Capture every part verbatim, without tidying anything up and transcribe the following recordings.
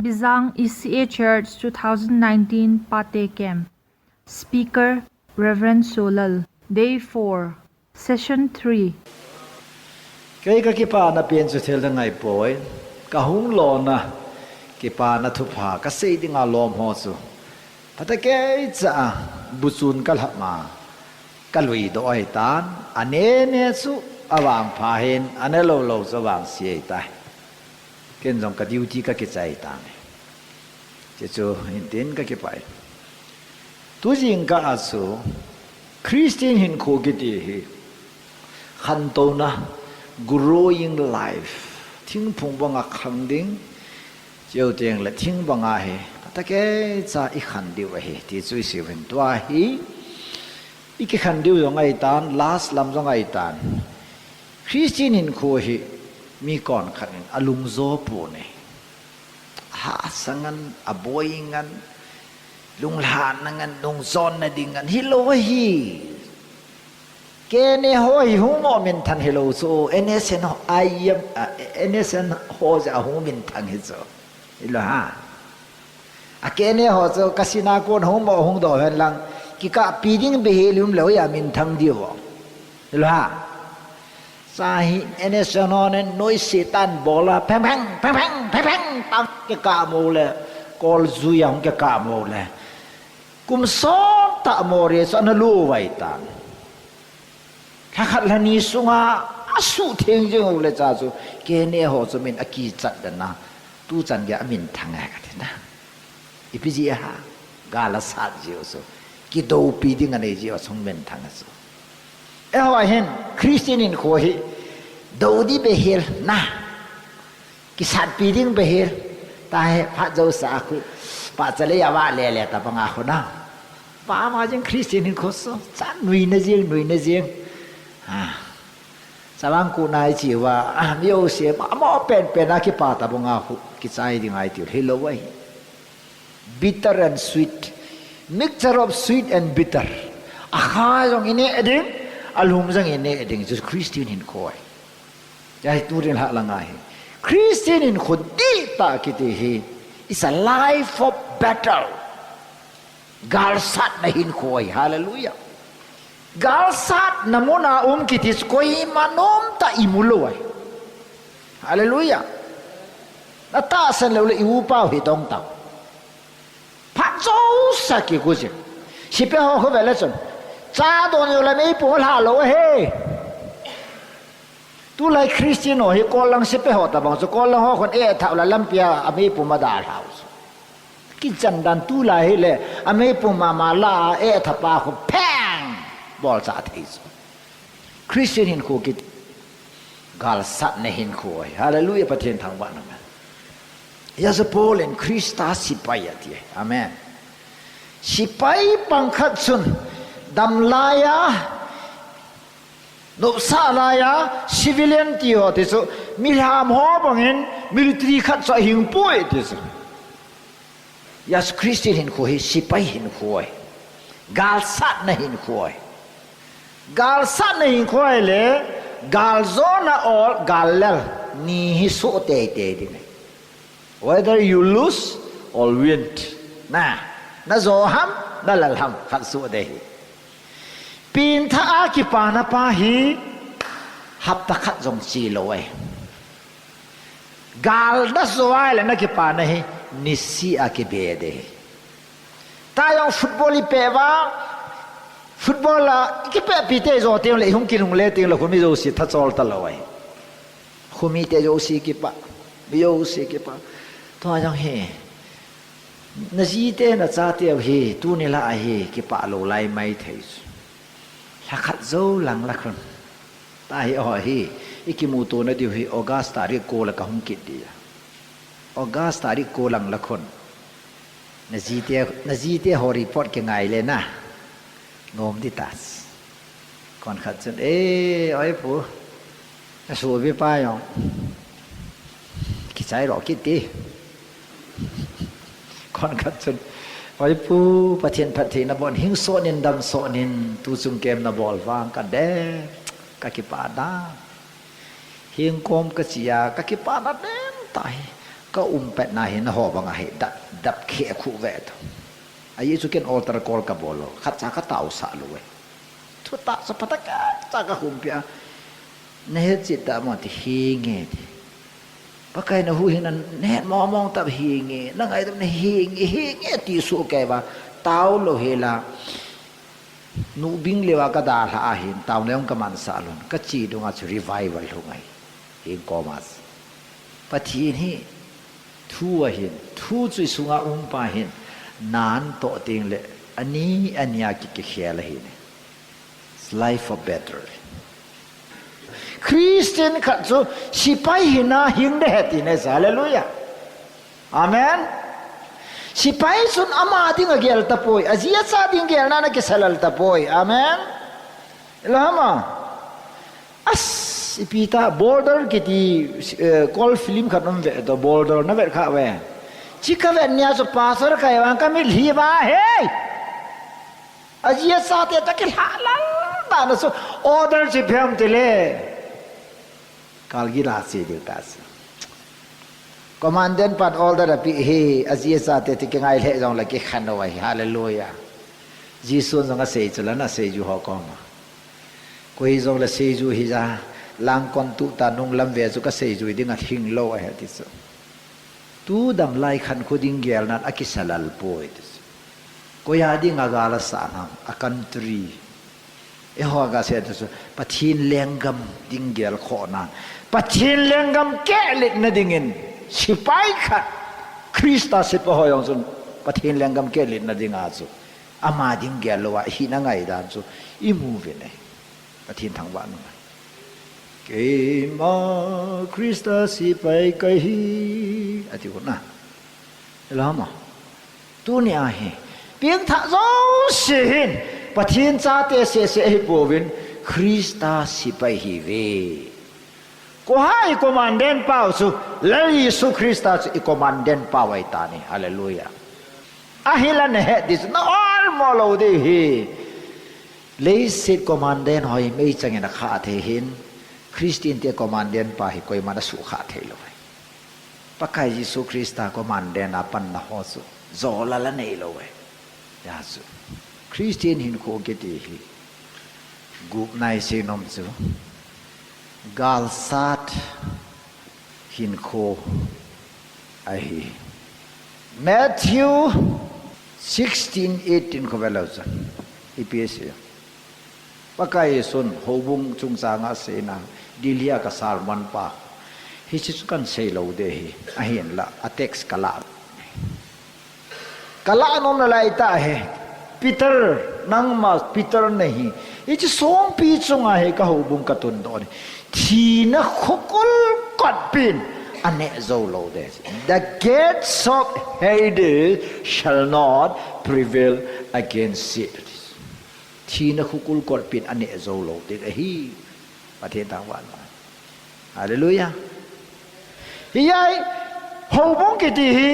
Bijang E C A Church two thousand nineteen Pate Camp. Speaker, Reverend Solal. Day four, Session three. Kei kakipana pen chu thil dang ahipoi. Kahung lona kipana thupha kasei dinga lom ho chu phatakei cha a buchun kalhap ma kalui doh ahitan, ane ne chu avangpha hin, ane lou lou chu avangse ahitai. Ken jong ka duty kakichai tan. Chuchu hintin kakipah e. Tujingkah a chu Christian hinkho kiti hi khantouna, growing life, thingphung banga khang ding, chuteng le thing banga hi phatakei cha ikhan diu ahi ti chu isei uvin, tua hi ikikhan diu jong ahitan, last lam jong ahitan. Christian hinkho hi mi konkhat in alungjo pon e. Ahahsa ngan, aboi ngan, lunglhahna ngan, nungjonna ding ngan hilou ahi. Kene ho hi hung mo minthang hilou chu, N S N ho, I M, ah, N S N ho jeh a hung minthang hi chu. Hilou ham? A kene ho chu kasina kon hung mo hung doh hen lang, kikahpi ding beh hel um lou a minthang diu. Hilou ham? Cha hi N S N ho nen noise tah in bol a, pheng pheng, pheng pheng, pheng pheng, tah kikah mo le, kol jui a hung kikah mo le. Kum som tah mo re chu ana lo vai tan. Lhakhat lhani sunga asuhtheng jing u le cha chu, kene ho chu min akichat dan a, tuchan gei a minthang e kati na. Ipi jeh ham? Gal asat jeh u chu, kidoupi ding anei jeh u a chu hung minthang ahi chu. Eiho hin Christian hinkho hi dou ding beh hel na, kisatpi ding beh hel. Tahi phat jouse a khu, pahcha lei a vahle le tabang a khu na. Pama jing Christian hinkho chu, cha nuina jing, nuina jing. Ah. Chavang khu nai chi uva, ah, mi jouse, ma, mo pen pen a kipa tabang a khu, kichai ding ahi tiu, hilou ahi. Bitter and sweet. Mixture of sweet and bitter. Akha jong ineh ding, alhum jong ineh ding. Chu Christian hinkho ahi. Ahi turin lhah langa hi. Christian hinkho dihtah kiti hi. It's a life of battle. Galsatna hinkho ahi. Hallelujah. Galsatna muna um kiti chu koima nomtah imu lou ahi. Hallelujah. Natahsan lou le i upa u hi dong tau. Phat jouse a kigu jing. Sepai ho khu vele chun, cha don jou le meipum alha lou ahi. Tulai Christian ho hi kol lang sepai ho tabang chu, kol lang ho khun eh thah u le lampi a ameipum adalha u chu. Kichan dan tulai hile, ameipum mama la a eh thah pa khu pheng bolcha thei chu. Christian hinkho kiti galsatna hinkho ahi. Hallelujah, Pathen thangvahna. Hijeh a chu Paul in Christa sepai ati ahi. Amen. Sepai pang khat chun damlai a, nopsah lai a, civilian ti ho ti chu, milham ho bangin military khat chu ahing poi ti chu. Hijeh a chu Christian hinkho hi sepai hinkho ahi. Galsatna hinkho ahi. Galsatna hinkho ahile, galjona or gallel ni hi soh teitei ding ahi. Whether you lose or win. Na, najo ham, nalel ham, khat soh ding ahi. Pengthah a kipana pa hi hapta khat jong che lou ahi. Gal najo ahile nakipana hi niseh a kibe ding ahi. Tua jong football ipeh uva, football a ikipehpi tei jo teng le, ihung kinungle teng le, khomi jouse thachol talou ahi. Khomite jouse kipah, mi jouse kipah. Tua jong hi, najite nachateu hi, tuni lah a hi kipah lou lai maithei chu. Lhakhat jou lang la khun. Tahi, o hi, ikimuto nadiu hi August tarik ko la kahung kit ding ahi. August tarik ko lang la khun. Najite, najite ho report kingai le na. Nom ding tah. Konkhat chun, eh, oi pu. Nasopi pa jong kichai lou kit ding. Konkhat chun, oi pu, Pathen phattheina boh in, hing soh in, dam soh in, tu chung kem nabol vang kadem, kakipah dan. Hing kom kache a, kakipah na dem tah hi. Ka um pet na hi na ho banga hi dap, dap khe khu ve to. A ye chu ken altar call ka bol lo. Khat cha ka tao sa lo ve. Thu ta sa pata ka cha ka hum pia. Na he chi ta mo ti hi nge ti. Pakai na hu hi na ne mo mo ta hi nge. Na ngai ta na hi nge, hi nge ti su ke ba. Tao lo he la. Nu bing lewa ka dalha ahin, taunle hung ka mansa lun, ka chi dunga chu revival hung ahi. Hin komas. Pathin hi, thu ahin, thu chu i sunga um pa hin, nan to ting le, ani, ani a ki, ki khel ahin. It's life for better. Christian khat chu, sipai hina hing de heti ne, hallelujah. Amen. Sipai chun ama ding a gel tapoi. A ji a cha ding gel na na kisalal tapoi. Amen. Lo hama. As, ipi ta border kiti, eh, call film khat um ve to border na ve kha ve. Chi ka ve nia chu pastor kai wang ka mit hi ba he. A ji a cha te ta kilhalal ba na chu order chi phem ti le. Kalgila si dil ta si. Commandant pan order a pi hi, a ji a cha te ti ki ngai le jong la ki khan o hi. Hallelujah. Jisu jong a sei chu la na sei ju ho koma. Koi jong la sei ju hi ja, lang kon tu ta nung lam ve chu ka sei ju ding a hing lo a he ti chu. Tu dam lai khan khu ding gel nan a kisalal poi ti chu. Koi a ding a gala sa nam, a country. Eiho a ga se tu chu, Pathin lenggam ding gel kho nan. Pathin lenggam kehlet na dingin, sipai khat, Krista sipai ho jong chun, Pathin lenggam kehlet na ding a chu. Ama ding gel lo a, hi na ngai dan chu, i mu ve ne. Pathin thangvah nung. Keima Krista sipai ka hi, a ti u na. Lama. Tuni a hi. Piang tha jouse hin. Pathin chate sese hi pouvin. Krista sipai hi ve. Ko ha i commandant pau chu. Lal Jesu Krista chu i commandant pau ai ta ni. Hallelujah. Ahi la ne he this. Na all mo lo de hi. Leiset commandant hoi mei changin a kha thei hin, Christian te commandant pa hi koiman a su kha thei lo. Pakai Jesu Krista commandant a panna ho chu, zo la la nei lo. Ya chu. Christian hinkho kiti hi, gup nai se nom chu, galsat hinkho ahi. Matthew sixteen eighteen kho ve lo chu. Ipi asei. Pakai Jesun houbung chungchang a seina, Delhi a ka sermon pa. Hiche chu kan sei lo de hi. Ahin la, a text ka la. Ka la nom na lai ta he. Peter, nangma Peter na hi. Hiche songpi chunga hi ka houbung ka tun doh ni. Thina khukul kot pin a neh zo lo de. The gates of Hades shall not prevail against it. Thina khukul kot pin a neh zo lo de ahi. Pathen thangvah. Hallelujah. Hi ai, houbung kiti hi,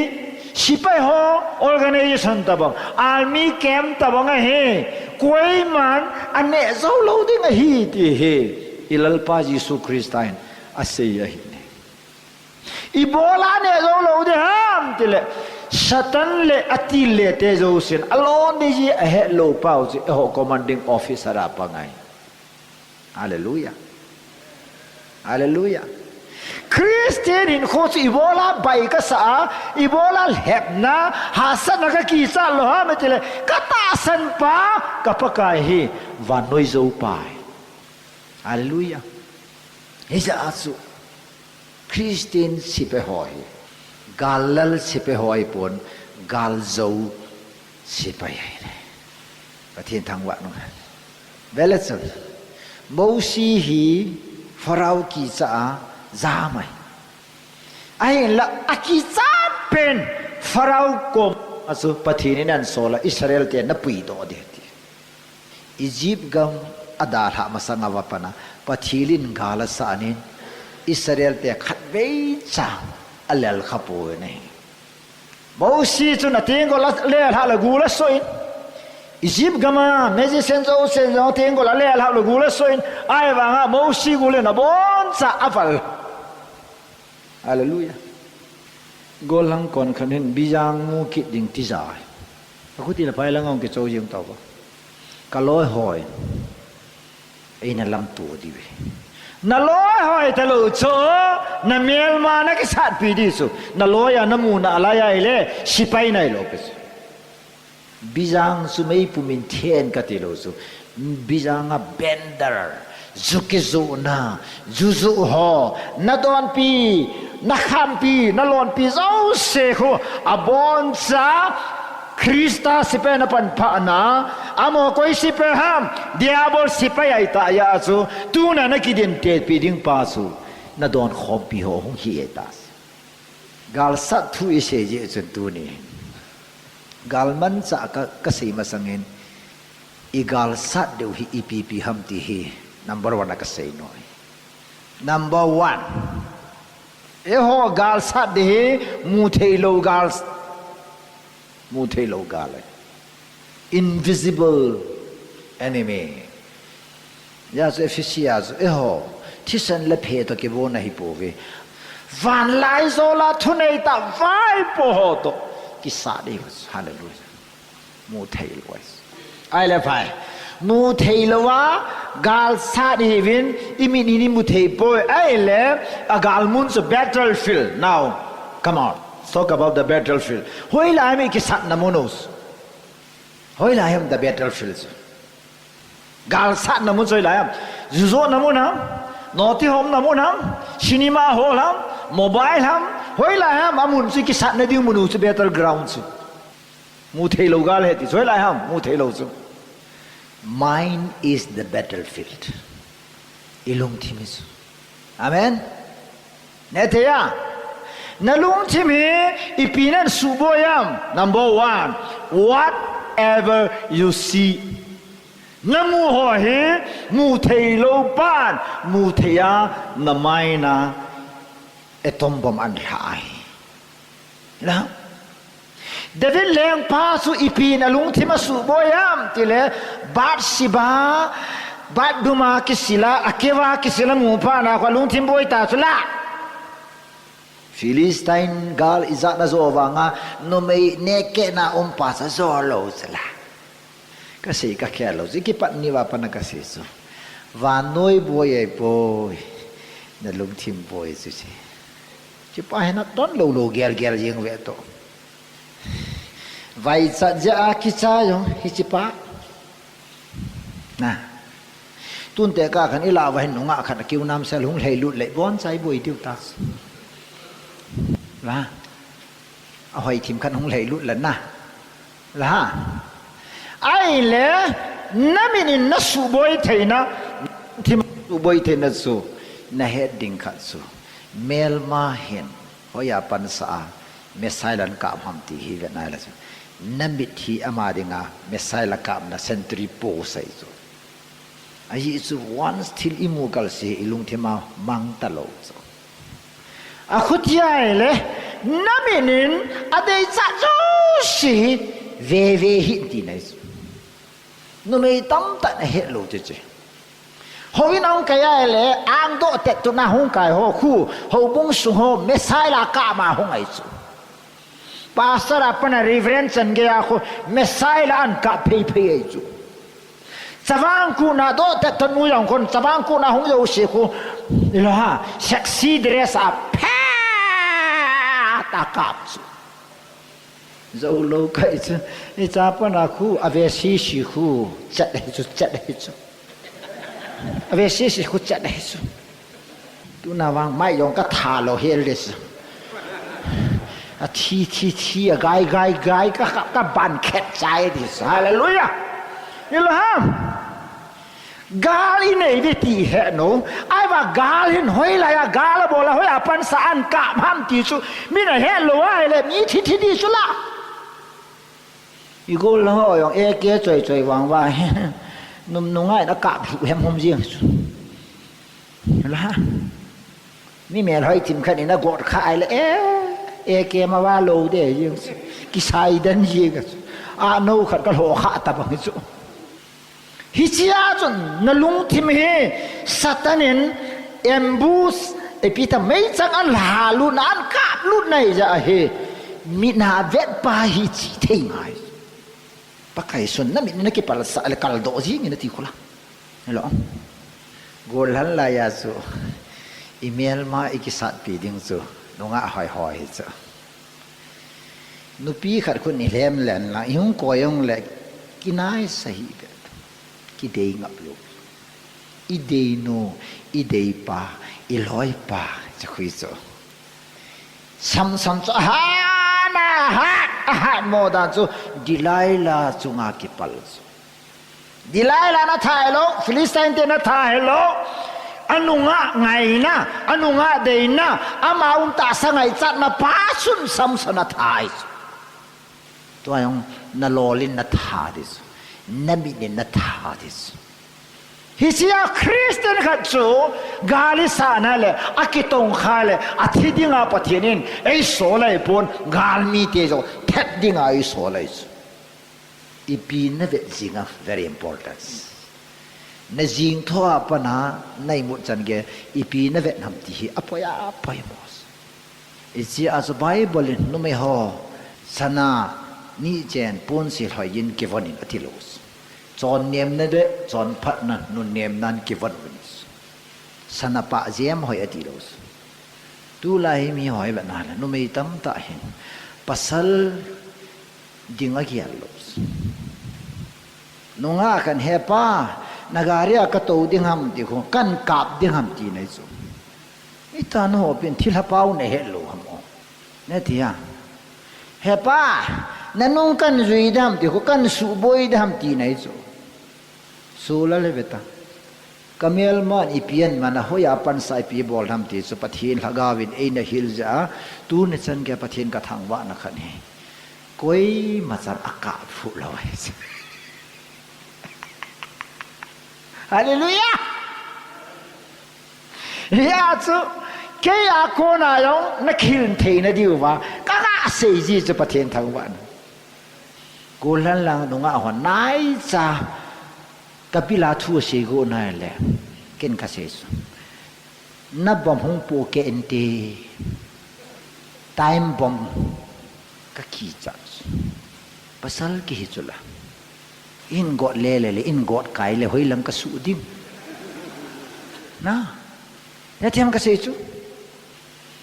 sipai ho organization tabang, army camp tabang ahi, koiman a neh zo lo ding ahi ti hi, i Lalpa Jesu Krista in asei ahi. Ibola a neh zo lo ding ham tile, Satan le atil le te jousen, alon ding ji ahe lo pau ji, eiho commanding officer a pangai. Hallelujah. Hallelujah. Christian hinkho chu ibola bai ka sa a, ibola lhepna, hahsatna ka kichat lo ham tile, ka tahsan pa, ka Pakai hi, vannoi jou pa. Hallelujah. Hijeh a chu, Christian sipai ho hi, gal lal sipai ho ahipon, gal jou sipai ahi. Pathen thangvah nung hen. Vele chun, Mosi hi Pharaoh kicha a jam ahi. Ahinla, akicha pen Pharaoh kom a chu Pathen in ahin sol a Israel te na puidoh ding ti. Egypt gam a dalhah masang a va pan a, Pathen in gal asan in, Israel te khatvei cha a lel kha poi ne. Mosi chun a tenggol a lelhah le gul a soh in, Egypt gam a magician jousen jong tenggol a lelhah le gul a soh in, ahivang a Mosi gul in abon cha a val. Hallelujah. Golhang kon khat hin Bijang mu kit ding tija. Akhuti na phai lang ong kichou jing tau ba. Ka loi hoi. Eina lamto diu. Na loi hoi talou chu, na melma na kisatpi di chu. Na loi a na muna alai a ile, sipai nai lou pe chu. Bijang chu meipum in then kati lou chu. Bijang a bender, ju kijuhna, jujuh ho, na donpi, na khampi, na lonpi jouse khu, aboncha, Christa sipai na panphahna, amaho koi sipai ham, Diabol sipai ahi ta ya chu, tuna na kidintepi ding pa chu, na donkhompi ho hung hi ahi ta. Galsat thu i sei jeh chun tuni. Galmanchah ka, ka sei masangin, i galsat diu hi ipi ipi ham ti hi, number one a ka sei noi. Number one. Eiho galsat ding hi, mu thei lou gal, mu thei lou gal. Invisible enemy. Ya chu Ephesi a chu, eiho, thisan le phe toh kibon ahi pouve. Vanlaijol a thunei tah vaipo ho toh kisat ding. Hallelujah. Mu thei lou. Ahile phai. Mu thei lou a, galsat ihiuvin, i mit in i mu thei poi. Ahile, a galmun chu battlefield. Now, come on. Talk about the battlefield. Hoilai ham i kisatna mun u. Hoilai ham the battlefield. Galsatna mun chu hoilai ham. Ju johna mun ham. Noti homna mun ham. Cinema hall ham. Mobile ham. Hoilai ham. Amun chu i kisatna ding mun u chu battleground chu. Mu thei lou gal ahi ti chu hoilai ham. Mu thei lou chu. Mind is the battlefield. I lungthim hi chu. Amen. Nethei a. Na lungthim hi ipi nan suboi ham. Number one, whatever you see. Na mu ho hi mu thei lou pan, mu thei a, na mind a atom bomb an lha ahi. La. David lengpa chu ipi in a lungthim a suboi ham tile, Bathsheba, bathroom a kisil a, a keu a kisil a mu phat na khu a lungthim boi ta chu la. Philistine gal ijat na jo vang a, numei naked na um pa chu ajo lou chu la. Ka sei ka khel lou, chu kipat ni va pan a ka sei chu. Vannoi boi ahi poi, na lungthim boi chu chi. Chi pa hi na ton lou lou gel gel jeng ve to. Vaichat jeh a kicha jong hichi pa. Na. Tun te ka khan i la va hin nunga khat a kiu nam sel hung lhei lut leh bon chai boi diu ta. La. A hoi thim khan hung lhei lut la na. La. Ahile, na mit in na suboi theina, thim suboi theina chu, na het ding khat chu. Melma hin, hoiya pansa a, missile an kap ham ti hi vet nai la chu. Na mit hi ama dinga, missile a kapna sentry post ahi chu. Ajeh chu once thil i mu kal se i lungthim a mang ta lou chu. A khuti ahile, na mit in a deichat jouse hi ve ve hih tina ahi chu. Numei tamtah in a het lou chu chu. Houin a hung kai ahile, angdoh tet tuna hung kai ho khu, houbung sung ho, missile a kap ma hung ahi chu. Pastor a pat a Reverend chan gei a khu, missile a an kap phei phei ahi chu. Chavang kona doh tet tonu jong khun, chavang kona hung jouse khu, ilo ha, sexy dress a, phat a kap chu. Jou lou kai chu, i cha pat a khu, a ve sisi khu, chat ahi chu, chat ahi chu. A ve sisi khu chat ahi chu. Tuna vang mai jong ka tha lou hel ding chu. A thi, thi, thi, a gai, gai, gai, ka, ka, ka ban khet chai ding chu. Hallelujah. Ilo ham. Gal i nei ve ti he no. Ahivang gal hin hoilai a gal a bol a hoiya pansa an kap ham ti chu. Min a he lou ahile mi thi thi ding chu la. I gol ho jong A K choi choi vang vang. Num nunga in a kap lhu hem hom jeng chu. La. Mi melhoi thim khat in a got kha ahile, eh, A K ma va lou de jeng chu. Kisai den jeng chu. A no khat ka lho kha ta bang chu. Hichea chun na lungthim hi Satan in ambush, ipi ta meichang an lha lut na an kap Lut nai ja ahi, mit na vet pa hi chi thei ngai. Pakai sun na mit na kipal sa le kal do jing na ti khula. Hello. Gol han la ya su. Email ma i kisat pi ding su. Nunga hoi hoi su. Nupi khat khun i lem len lang, i hung koi hung le, kinai sa hi be. Kidei ngap lo. I dei nu, i dei pa, i loi pa, cha khui chu. Samson chu ahat, ahat, ahat mo dan chu Delilah chunga kipal chu. Delilah na tha hello, Philistine te na tha hello. Anunga ngaina, anunga deina, ama um tahsa ngaichatna pa sun Samson a tha chu. Tua jong na lolin na tha di chu. Na mit in na tha di chu. Hichea Christian khat chu gal i sa na le, a kitong kha le, a thi dinga Pathen in ei sol ai pon, gal mite jong thet dinga ei sol ai chu. Ipi na vet jing a very important. Na jing tho a pana, na imut chan ge, ipi na vet ham ti hi a poi a poi mo. Hichea chu Bible in numei ho, sana ni chen pon si lhoi in kivon in a ti lo. Chon nemna le, chon phatna, nun nemnan kivon un. Sana pa jem hoi a ti lo. Tulai hi mi hoi vet na le, numei tamtah hin. Pasal ding a gial lo. Nunga khan he pa, na gari a ka to ding ham ti khu, kan kap ding ham ti nai chu. Ita na ho pin thil ha pau na he lo ham o. Na ti a. He pa, na nung kan jui dam ti khu, kan su boi dam ti nai chu. Su la le veta. Ka melma in ipi an mana hoiya pansa ipi bol ham ti chu Pathen lhagao in eina hil ja a, tuni chan gei Pathen ka thangvahna khat hi. Koima chan a kap phu lo ahi. Hallelujah! Hia chu, kei a kona jong na khil theina diuva, ka ga sei ji chu Pathen thangvahna. Gollhang lang nunga hon naicha, ka bil a thu asei go nai le, ken ka sei chu. Na bomb hung po ke ente. Time bomb ka kicha chu. Pasal kihi chu la. In got le le le, in got kai le, hoi lang ka su ding. Na. Na thiam ka sei chu.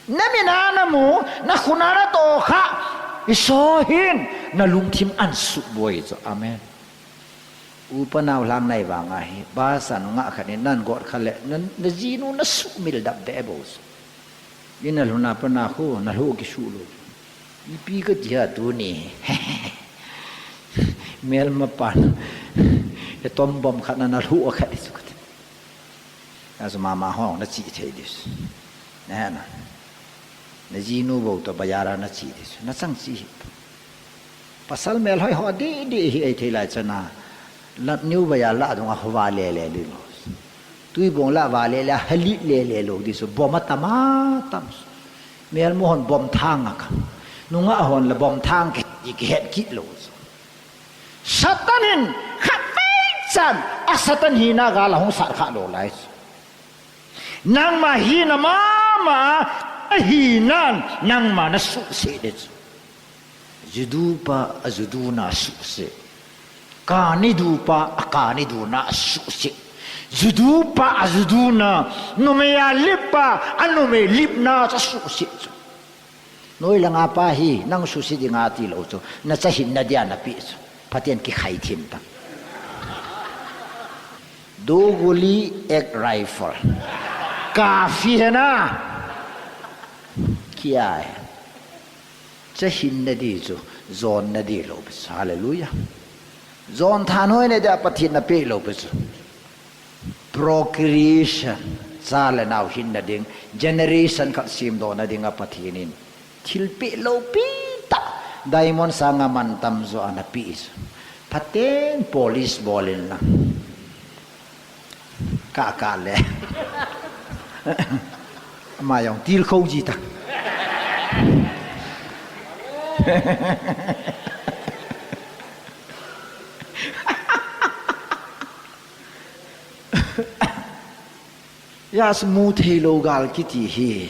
Na mina na mu, na khuna na to kha. I so hin, na lungthim an su boi chu. Amen. Upa nau lang nai vang ahi, bus a nunga khat in nan got kha le, na, na jinu na su mil dap de bo. Ina lhuna pana khu, na lhu kisu lo. Ipi ka tia tuni. Melma pan. E tom bom khat na, na lhu a khat isu khat. Asu mama ho, na chi thei dis. Na na. Na jinu bo to bazar a na chi dis. Na chang chi hi. Pasal mel hoi ho di di hi ei thei lai chana. Lat niu bazar la dung a ho va le le li lo. Tuibong la va le le, ha li le le lo di su. Bom a tam a tam su. Mel mu hon bom thang a kam. Nunga hon la bom thang ki, ki het ki lo su. Satan hin kha vei chan a Satan hina gal a hung sat kha lo lai chu. Nangma hina mama a hinan nangma na suhse de chu. Judu pa a judu na suhse. Kani du pa a kani du na suhse. Judu pa a judu na numei a lip pa a numei lip na cha suhse chu. Noi langa pa hi, nang susi dinga ti lo chu, na cha hinna dia na pi chu. Pathen kikhai thim ta. Do guli ek rifle. Kafi hai na. Kya hai? Cha hinna di chu, jonna di lo pi chu. Hallelujah. Jon thanhoina dia Pathen na pe lo pi chu. Procreation, cha le nau hinna ding, generation khat semdohna dinga Pathen in thil pe lopi tah, diamond sanga mantam jo ana pe chu. Pathen polish bol in lang. Ka ka le. Ama jong tilkhou ji ta. Yes, mu thei lo gal kiti hi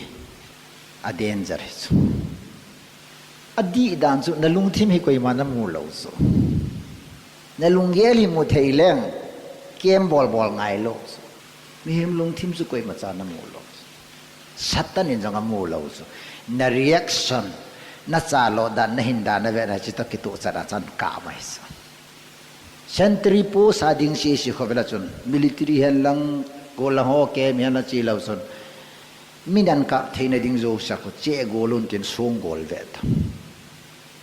a danger hi chu. Adih dan chu, nalungthim hi koima namu lou chu. Nalunggel hi mu thei leng, kem bol bol ngai lou chu. Mihem lungthim chu koima cha namu lou chu. Satan in jong amu lou chu. Na reaction, nachalo dan, nahin dan, navetna chu toh kitoh chan a chan kap mai chu. Sentry post a ding sese khovela chun, military hen lang, gollhang ho kem hen lang che lou chun, min ahin kap theina ding jouse a khu che gol un tin song gol ve ta.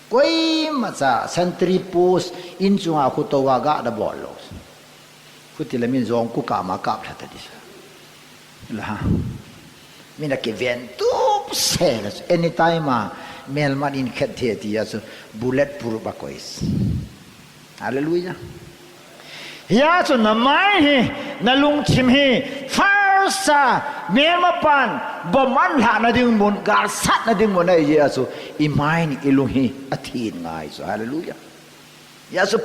Koima cha sentry post in chunga khu tou a ga da bol lou. Khu tile min jong khu kap ma kap lha ta di. La. Min akiven tup se la chu. Anytime a melma in khet thei ti a chu bullet proof a koi. Hallelujah. Hia chu na mind hi, nalungthim hi, first a, melma pan, bomb ahin lhahna ding mun, gal satna ding mun ahi jeh a chu, i mind, i lung hi, athin ngai chu. Hallelujah. Hia chu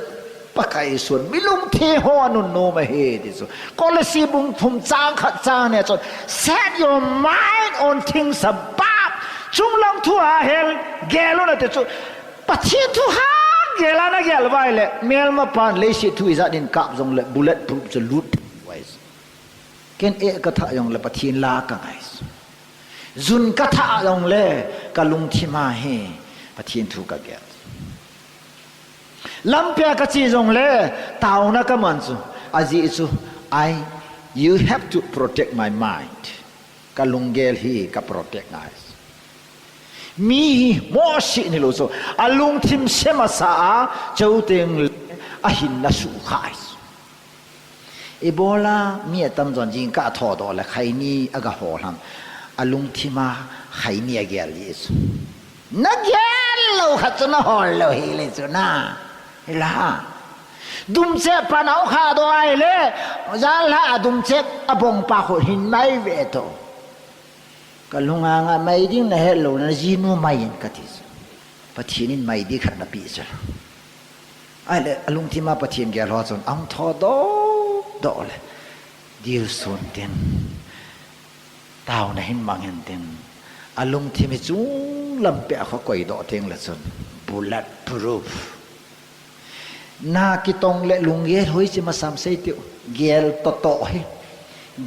Pakai sun, mi lungthim ho anunnom ahi ti chu. Kolosi bung thum chang khat chang ni a chun, "Set your mind on things above." Chunglang thu a hel, gel un ati chu. Pathen thu ha gel a nagel uva ahile, melma pan leiset thu ijat in kap jongle, bullet proof chu lut uva ahi. Ken eh ka thah jongle, Pathen la ka ngai. Jun ka thah jongle, ka lungthim a hi, Pathen thu ka gel. Lampi a ka che jongle, taona ka man chu. Ajeh chu, I, you have to protect my mind. Ka lunggel hi ka protect ngai. Mi hi mohseh ni lou chu, alungthim se masa a, chuteng le ahinna suhkhai chu. Ibola mi atamjon jingkah athodoh le khaini aga hol ham, alungthim a khaini agel ji chu. Nagel lou khat chu nahol lou hile chu na. Hila. Dumchep pan a u kha doh ahile, jan la a dumchep a bong pa khu hin mai ve to. Ka lung a nga mai ding nahet lou na jinu mai in kati chu. Pathen in mai ding khat napeh chu. Ahile, alungthim a Pathen gel ho chun, ahung thodoh, doh le. Dilsun tin. Taona hin mang hen tin. Alungthim hi chunglam peh a khu koidoh teng le chun. Bullet proof. Na kitong le lunggel hoiche masam sei tiu. Gel toh toh hi.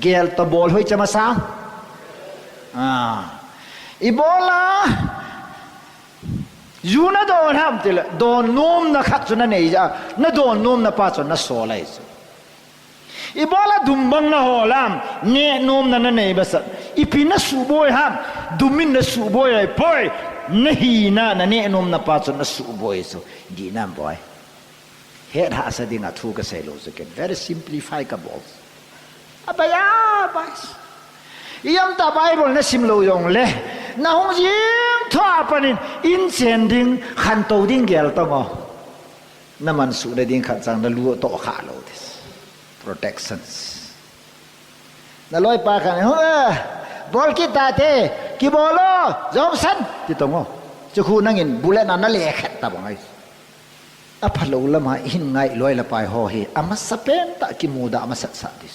Gel toh bol hoiche masam. Ah. Ibola. Ju nadon ham tile. Don nomna khat chu nanei ja. Nadon nomna pa chu nasol ahi chu. Ibola dum bang nahol ham, neh nomna nanei masat. Ipi nasuhboi ham, dum in nasuhboi ahipoi. Nahina, naneh nomna pa chu nasuhboi chu. Dihna boi. Het hahsa dinga thu kasei lou chu ken. Very simplify kabol. Abai, abai. Ijemtia Bible nasim lou jongle. Nahung jing thua panin, in chen ding, khantou ding gel tong o. Namansuhna ding khat chang nalu atoh kha lou ti. Protections. Naloipa khat, "Hu, eh, bol kit tate, kibol o, jomsan," ti tong o. Chu khu nangin bullet na nale khet ta bang ahi. Aphalou lama ihin ngai loi le pai ho hi, amasapen tah kimuda amasat sah ti.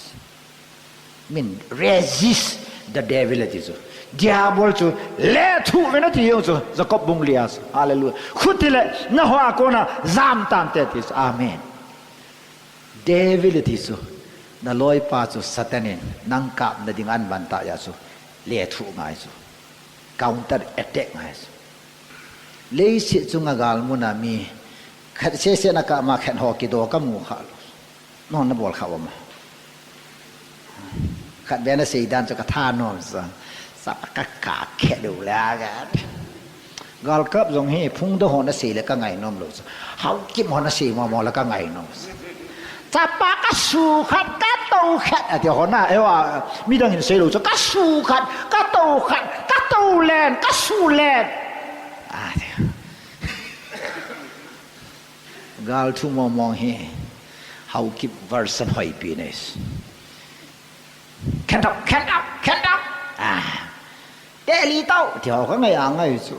Min resist the devil ati chu. Diabol chu lethuh uvin ati jong chu. Jacob bung li a chu. Hallelujah. Khutile naho a kona jam tante ati chu. Amen. Devil ati chu. Naloipa chu Satan in nang kapna ding ahin vantah jeh chu. Lethuh ngai chu. Counter attack ngai chu. Leiset chunga galmuna mi khat sese na kap ma khat ho kido kamu kha lou. Nahon nabol kha uvem a. Khat beh nasei dan chu kathanom sa. Sapa kakap khe lou le a ga. Galkap jong hi phungdoh ho nasei le kangai nom lou sa. Haokip ho nasei momo le kangai nom sa. Chapa kasu khat, katou khat. Ati ho na, ewa, midang in sei lou chu. Kasu khat, katou khat, katou len, kasu len. Ati. Gal thu mong mong hi. Haokip version hoipi nei. Khen tau, khen tau, khen tau. Ah. Teli tau. Ti ho kangai a ngai chu.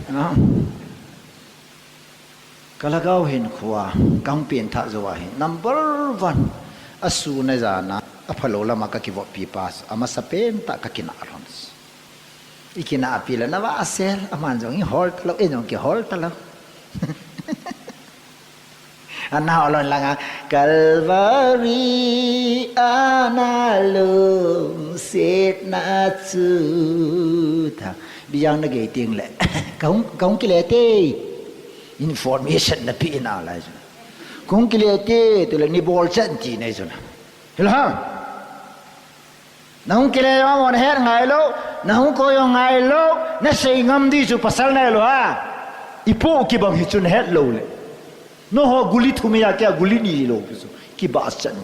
Na. Ka lhagao hinkhoa, kahung pengthah jou a hi, number one, asun ajana, aphalou lama kakivoppi pa, amasapen tah kakinah lhon. Ikinahpi lou na va sel, aman jong ihol talou, in jong kihol talou. Ana holon langa, Calvary ana lungsetna chu ta. Biang na gei ting le. Kahung, kahung kile te. Information na pi na lai chu. Kahung kile te, tule ni bol chan ti nei chu na. Hila. Nahung kile jong amon het ngai lou, nahung koi jong ngai lou, nasei ngam di chu pasal nai lou ha. Ipu kibang hi chu nahet lou le. Nangho guli thum a kei a guli ni lou chu. Kibah chan.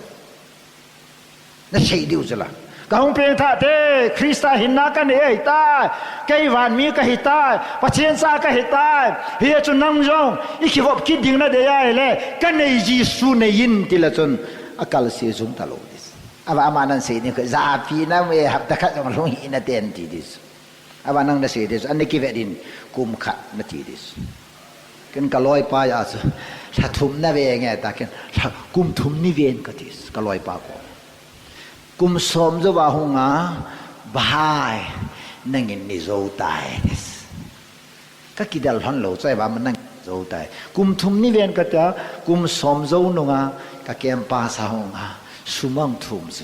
Nasei diu chu la. Kahung pengthah te, Christa hinna kanei ahitai. Kei vanmi kahitai. Pathen cha kahitai. Hichu nang jong, ikivop kit ding nadei ahile. Kanei Jesu nei in tila chun. Akalse jung talou. Ava ama nan sei ni ko, japi na me hapta khat jong lung hina ten ti dis. Ava nang nasei dis, ani kivet in kum khat nati dis. Ken kaloipa a chu, lha thum nave nge ta ken, lha kum thum niven katis, kaloipa ko. Kum som jou va hunga, bahai, nangin ni jou tai dis. Kakidel lhon lou chu, eva ma nang jou tai. Kum thum niven katia, kum som jou nunga, ka campus a hunga, sumang thum chu.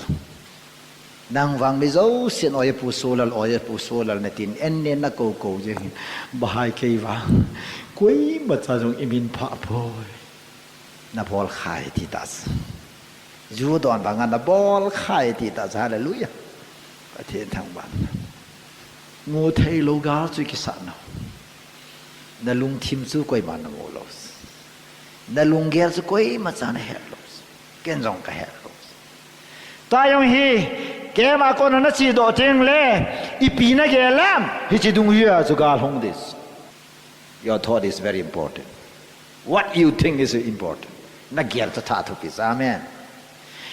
Nang vang mi jousen oi pu solal, oi pu solal natin, en ne na ko ko je hin. Bahai kei vang. Koima cha jong imin pha poi. Nabol khai ti ta chu. Ju don vanga nabol khai ti ta chu. Hallelujah. Pathen thangvah. Mu thei lou gal chu kisah na. Nalungthim chu koima namu lou. Nalunggel chu koima cha nahet lou. Ken jong kahet lou. Tua jong hi, keima kona nache doh teng le, ipi nagel am, hiche dungjui a chu gal hung dis. Your thought is very important. What you think is important. Nagel chu tha thupi sa, amen.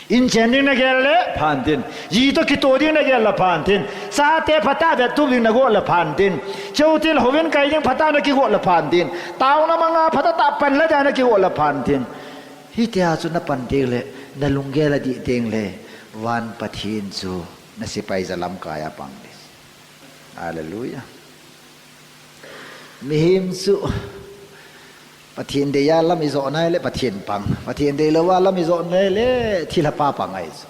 In chen ding nagel le phan tin. Ji toh kitoh ding nagel le phan tin. Chate phatah vettup ding nagot le phan tin. Cheu til hovin kai ding phatah nakigot le phan tin. Taona manga phatah tah pan le dia nakigot le phan tin. Hitia chu napan teng le, nalunggel adih teng le, van Pathen chu nasepai jalamkai a pang ding. Hallelujah. Mihem chu Pathen dei a lam ijot nai le Pathen pang. Pathen deilou a lam ijot nai le thilha pa pang ahi chu.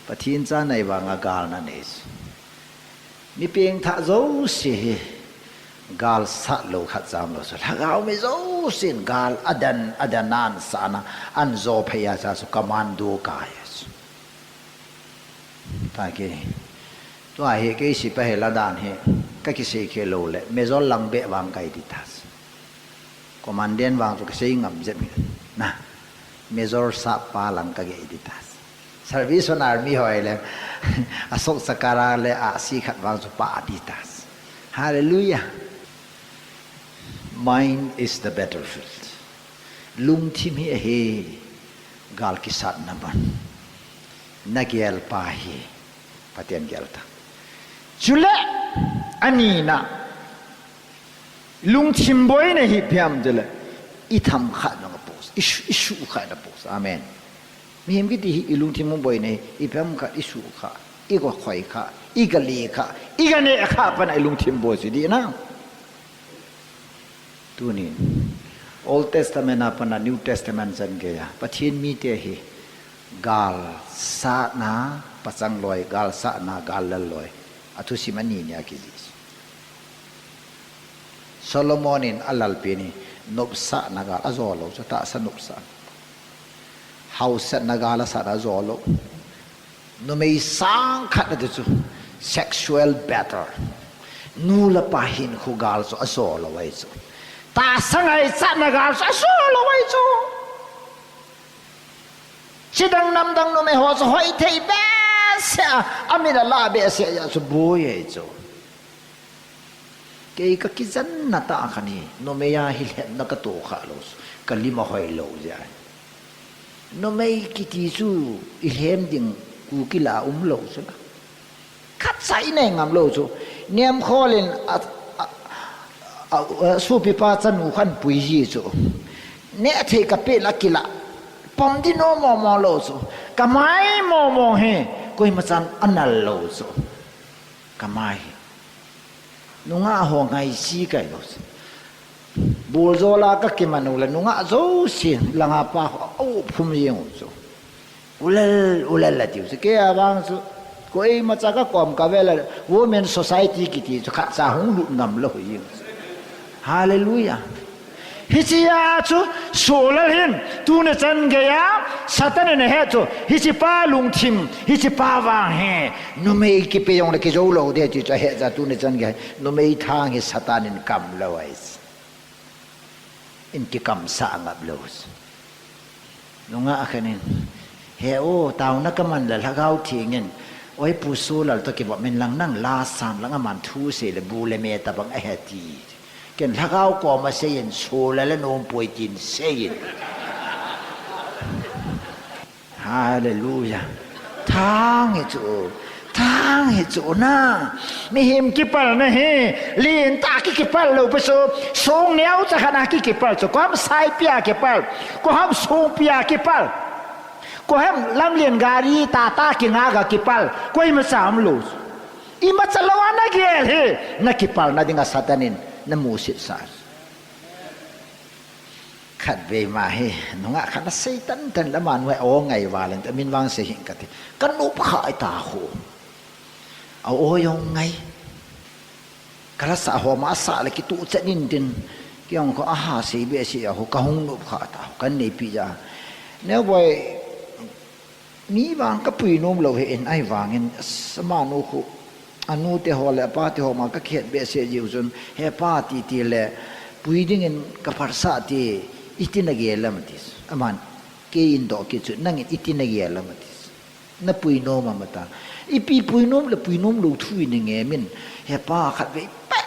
Pathen cha nai vanga gal nanei chu. Mi pengthah jouse hi gal sat lou khat jam lou chu. Lhagao mi jousen gal adan, adan nan sana an jo phei a cha chu commando kai chu. Taki. Tua hi kei sepai hi ladan hi kakisei khe lou le, Major lang beh vang kai di ta. Commandant vang chu kasei ngam jep hi. Na. Major sap pa lang kagei di ta. Salvation Army hoi le, Ashok Chakra le ahsi khat vang chu pa di ta. Hallelujah. Mind is the battlefield. Lungthim hi ahi gal kisatna mun. Nagel pa hi Pathen gel ta. Chule, anina. Lungthim boina hi phiam chule. Itham khat nang pos. Isu, isu khat na pos. Amen. Mihem kiti hi ilungthim boina hi. Iphem khat, isu khat. Iga khoi khat. Iga le khat. Iga ne khat pana ilungthim boi si di na. Tunin, Old Testament a pana New Testament chan geiya, Pathen mite hi gal satna, pachang loi, gal satna, gal lal loi, athusim ani nia kijih. Solomon in alalpi ni, nopsahna gal ajo lou, chu tahsa nopsah. Hausetna gal asatna ajo lou. Numei sang khat nati chu sexual battle. Nu le pa hinkho gal chu ajo lou ahi chu. Tahsa ngaichatna gal chu ajo lou ahi chu. Chidang namdang numei ho chu hoithei behseh a, amit alah behseh a chu boi ahi chu. Kei kakijanna tah khat hi, numei a hi lhemna katoh kha lou, kalim ahoi lou jeh ahi. Numei kiti chu ilhem ding Kuki lah a umlou chu la. Khatcha inei ngam lou chu. Niamkhol in a, a, a, a, sopipa chanu khat pui ji chu. Nehthei kapeh la kilah. Pom di nom mong mong lou chu. Kamai mong mong hi. Koima chan anal lou chu. Kamai hi. Nungah ho ngaisi kahi lou. Bul jola kakiman u le nungah jousen langa pa ho auphum jeng u chu. Ulal, ulal ati u chu. Kei a vang chu. Koimacha kakom kave le Women Society kiti chu khatcha hung lut ngam lou hi. Hallelujah. Hichea chu Solal hin tuni chan geiya Satan in ahet chu. Hichepa lungthim, hichepa vang hi. Numei kipe jongle kijou lou ding ti chu ahet chu tuni chan geiya. Numei thang hi Satan in kam lou ahi. In kikamsah ngap lou. Nungah khat in, he o, taona kaman le Lhagao Theng in, oi Pu Solal toh kivop in lang nang la sam lang aman thu sei le bu le me tabang ahe ti. Ken Lhagao koma sei in Solal le nom poi tin sei in. Hallelujah. Thang hi chu. Thang hi chu na. Mihem kipalna hi. Lentah kikipal lou pi chu. Song neocha khat a kikipal chu. Koiham saipia kipal. Koiham songpia kipal. Koiham lamlen gari tata kinga ga kipal. Koimacha umlou. Imacha lou a nagel hi. Nakipalna dinga Satan in. Namusit sah. Khatvei ma hi, nungah khat nasei tantan le amanu hi a-o ngai val in, amin vang sei hih in kati. Kanop kha ahi ta khu. A-o jong ngai. Kalasa ho ma sa le kituh chet in tin. Kei jong khu aha sei behseh a khu, kahung nop kha ta khu, kaneipi ja. Neoboi, Mi vang kapui nom lou hi in ahivangin, amanu khu, anute ho le apate ho ma kakhet behseh jiu chun, he pa titi le, pui dingin kaphatsah ti, iti nagel am ati. Aman, kei in doh kit chu, nangin iti nagel am ati. Napui nom am ata. Ipi pui nom le pui nom lou thu in nge min, he pa khatvei pet.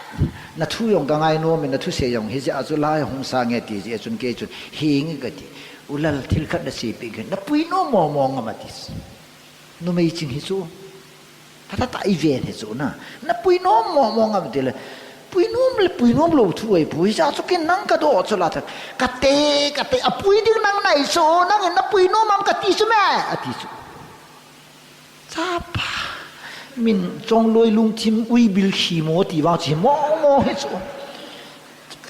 Nathu jong kangai nom in, nathusei jong hijeh a chu lai hung sa nge ti jeh chun kei chun, henge kati. U lal, thil khat naseipeh inge, napui nom mong mong am ati. Numei ching hi chu. Phatah tah iven hi chu na. Napui nom mong mong am ati le. Pui nom le pui nom lou thu ahi pui, hijeh a chu ken nang kadoh chu la tah. Kate, kate, apui ding nang nahi chu, nangin napui nom am kati chu me, ati chu. Chapa. Min chongloi lungthim uibil khimo ti vang chu hi mong mong hi chu.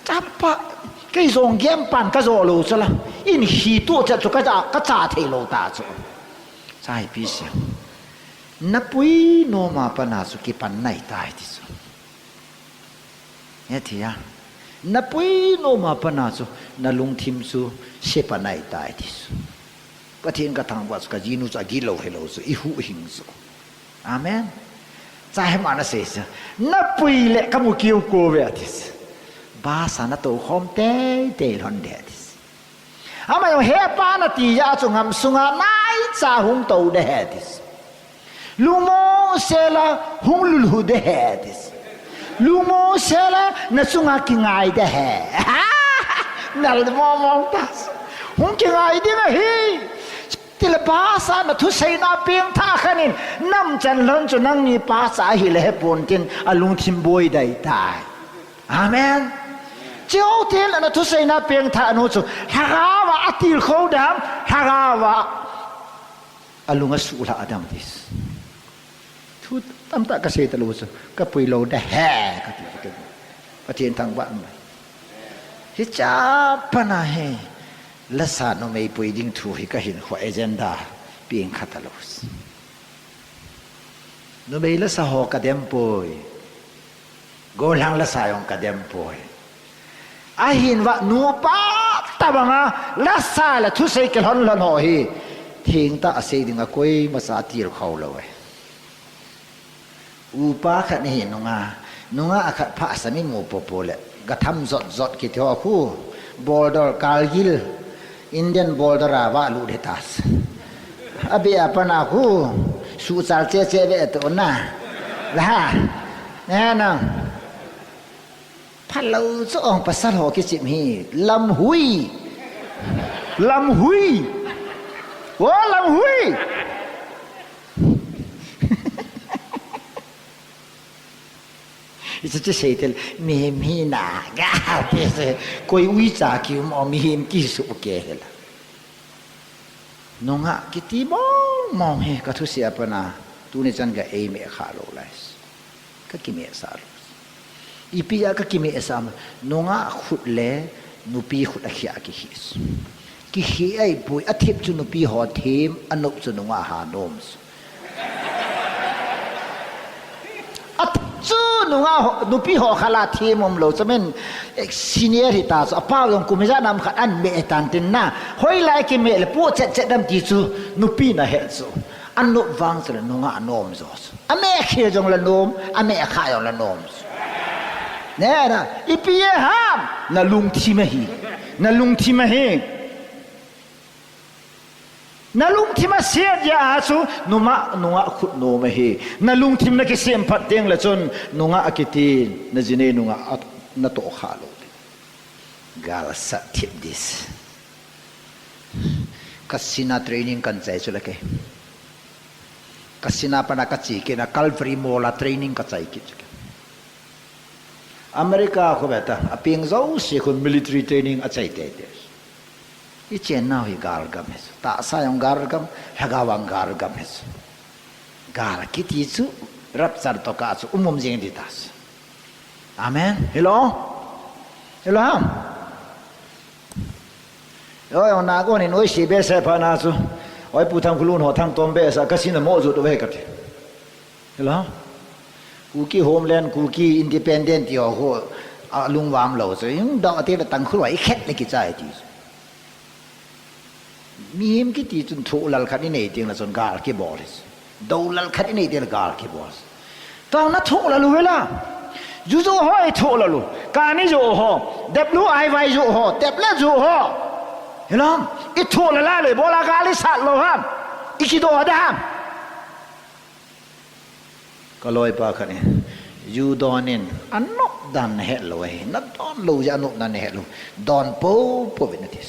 Chapa. Kei jong game pan kajo lou chu la. In hi tu cha chu kacha, kacha thei lou ta chu. Cha hi pi sia. Napui nom a pat a chu kipan nai tai ti chu. Hethei a. Napui nom a pat a chu, nalungthim chu, sepa nai tai ti chu. Pathen kathangvah chu, kajinu chu, agilou helou chu, ihuhhing chu. Amen. Cha hi ma nasei chu. Napui le kamu kiu ko ve ati chu. Bus a natou khom teitei lhon de ati chu. Ama jong hepa nati jeh a chu ngam sunga naicha hung tou de he ati chu. Lungmong sela hung lulhu de he ati chu. Lungmong sela nachunga kingai de he. Nal mong mong ta chu. Hung kingai ding ahi. Tile bus a nathuseina pengthah khat in namchan lhon chu nangni pa cha ahile hepon tin alungthim boi dai tai. Amen. Cheu thil ana thuseina pengthah nu chu, Lhagao a atilkhou dam, Lhagao a alung asuhlah dam ti. Thu tamtah kasei talou chu, kapui lou de he, kati. Pathen thangvah mai. Hiche a pat a hi, lasa numei pui ding thu hi kahinkho agenda pengkha talou. Numei lasa ho kadem poi. Gollhang lasa jong kadem poi. Ahinla nupa tabanga lasa le thusei kilhon lhon ho hi. Thengtah a sei dinga koimacha atilkhou lou e. Upa khat nahi nunga, nunga khat phasah mi mu popo le. Gatham jot jot kiti ho khu. Border Kargil. Indian border a valut hita. Abeh a pat a khu, suhchal cheche ve to na. La ha. Ne na. Phalou chu ong pasal ho kichim hi. Lamhui. Lamhui. O lamhui. Hiche chu sei tel, mihem hina, ga, ti se, koi uicha kium o mihem kisu ke hela. Nungah kiti mong mong hi, kathusei a pat a, tuni chan ga eimeh kha lou lai. Kakimeh sah lou. Ipi a ka kimeh sam, nungah khut le nupi khut a khia kihi. Kihi ai pui, a thip chu nupi ho thim, a nop chu nungah ha nom. A thip chu nungah ho, nupi ho khala thim um lo, chamin, eh, senior hi ta chu, a pau jong kum ijat nam khat an meh tan tin na, hoilai kimeh le pu chet chet dam ti chu, nupi na he chu. A nop vang chu le nungah a nom jo chu. A meh khel jong le nom, a meh kha jong le nom chu. Ne na, ipi e ham, na lungthim ahi. Na lungthim ahi. Na lungthim a siat ya a chu, numa, nungah khut nom ahi. Na lungthim na kisem phat teng le chun, nungah a kiti, na jinei nungah a, na toh kha lo. Gal sat thip dis. Kasina training kan chai chu le ke. Kasina pana ka chi ke na Calvary Mall a training ka chai kit chu ke. America khu beta, a ping jo si khu military training a chai te te. I chen nau hi gal gam he. Ta sa jong gal gam, lhagao vang gal gam he. Gal kiti chu, rapture to ka chu, um um jing di ta. Amen. Hello? Hello, ham? Yo, yo, na ko ni noi si be se pha na chu. Oi pu thang khulun ho thang tom be sa ka sin mo ju to ve ka ti. Hello? Kuki homeland, Kuki independent ti ho ho, a lung vam lo chu. Yung da te le tang khulwa i khet le ki chai ti. Mihem kiti chun thoh lal khat i nei teng le chun gal kibol hi. Do lal khat i nei teng le gal kibol hi. Tang na thoh lal u vela. Ju jo ho i thoh lal u. Kani jo ho. Dep lu ai vai jo ho. Tep la jo ho. Hilam. I thoh lal a le bola gal i sat lo ham. I kido da ham. Ka loipa khat in, "Ju don in, a nop dan na het lou ahi, na don lou jeh a nop dan na het lou, don popo vin," ati.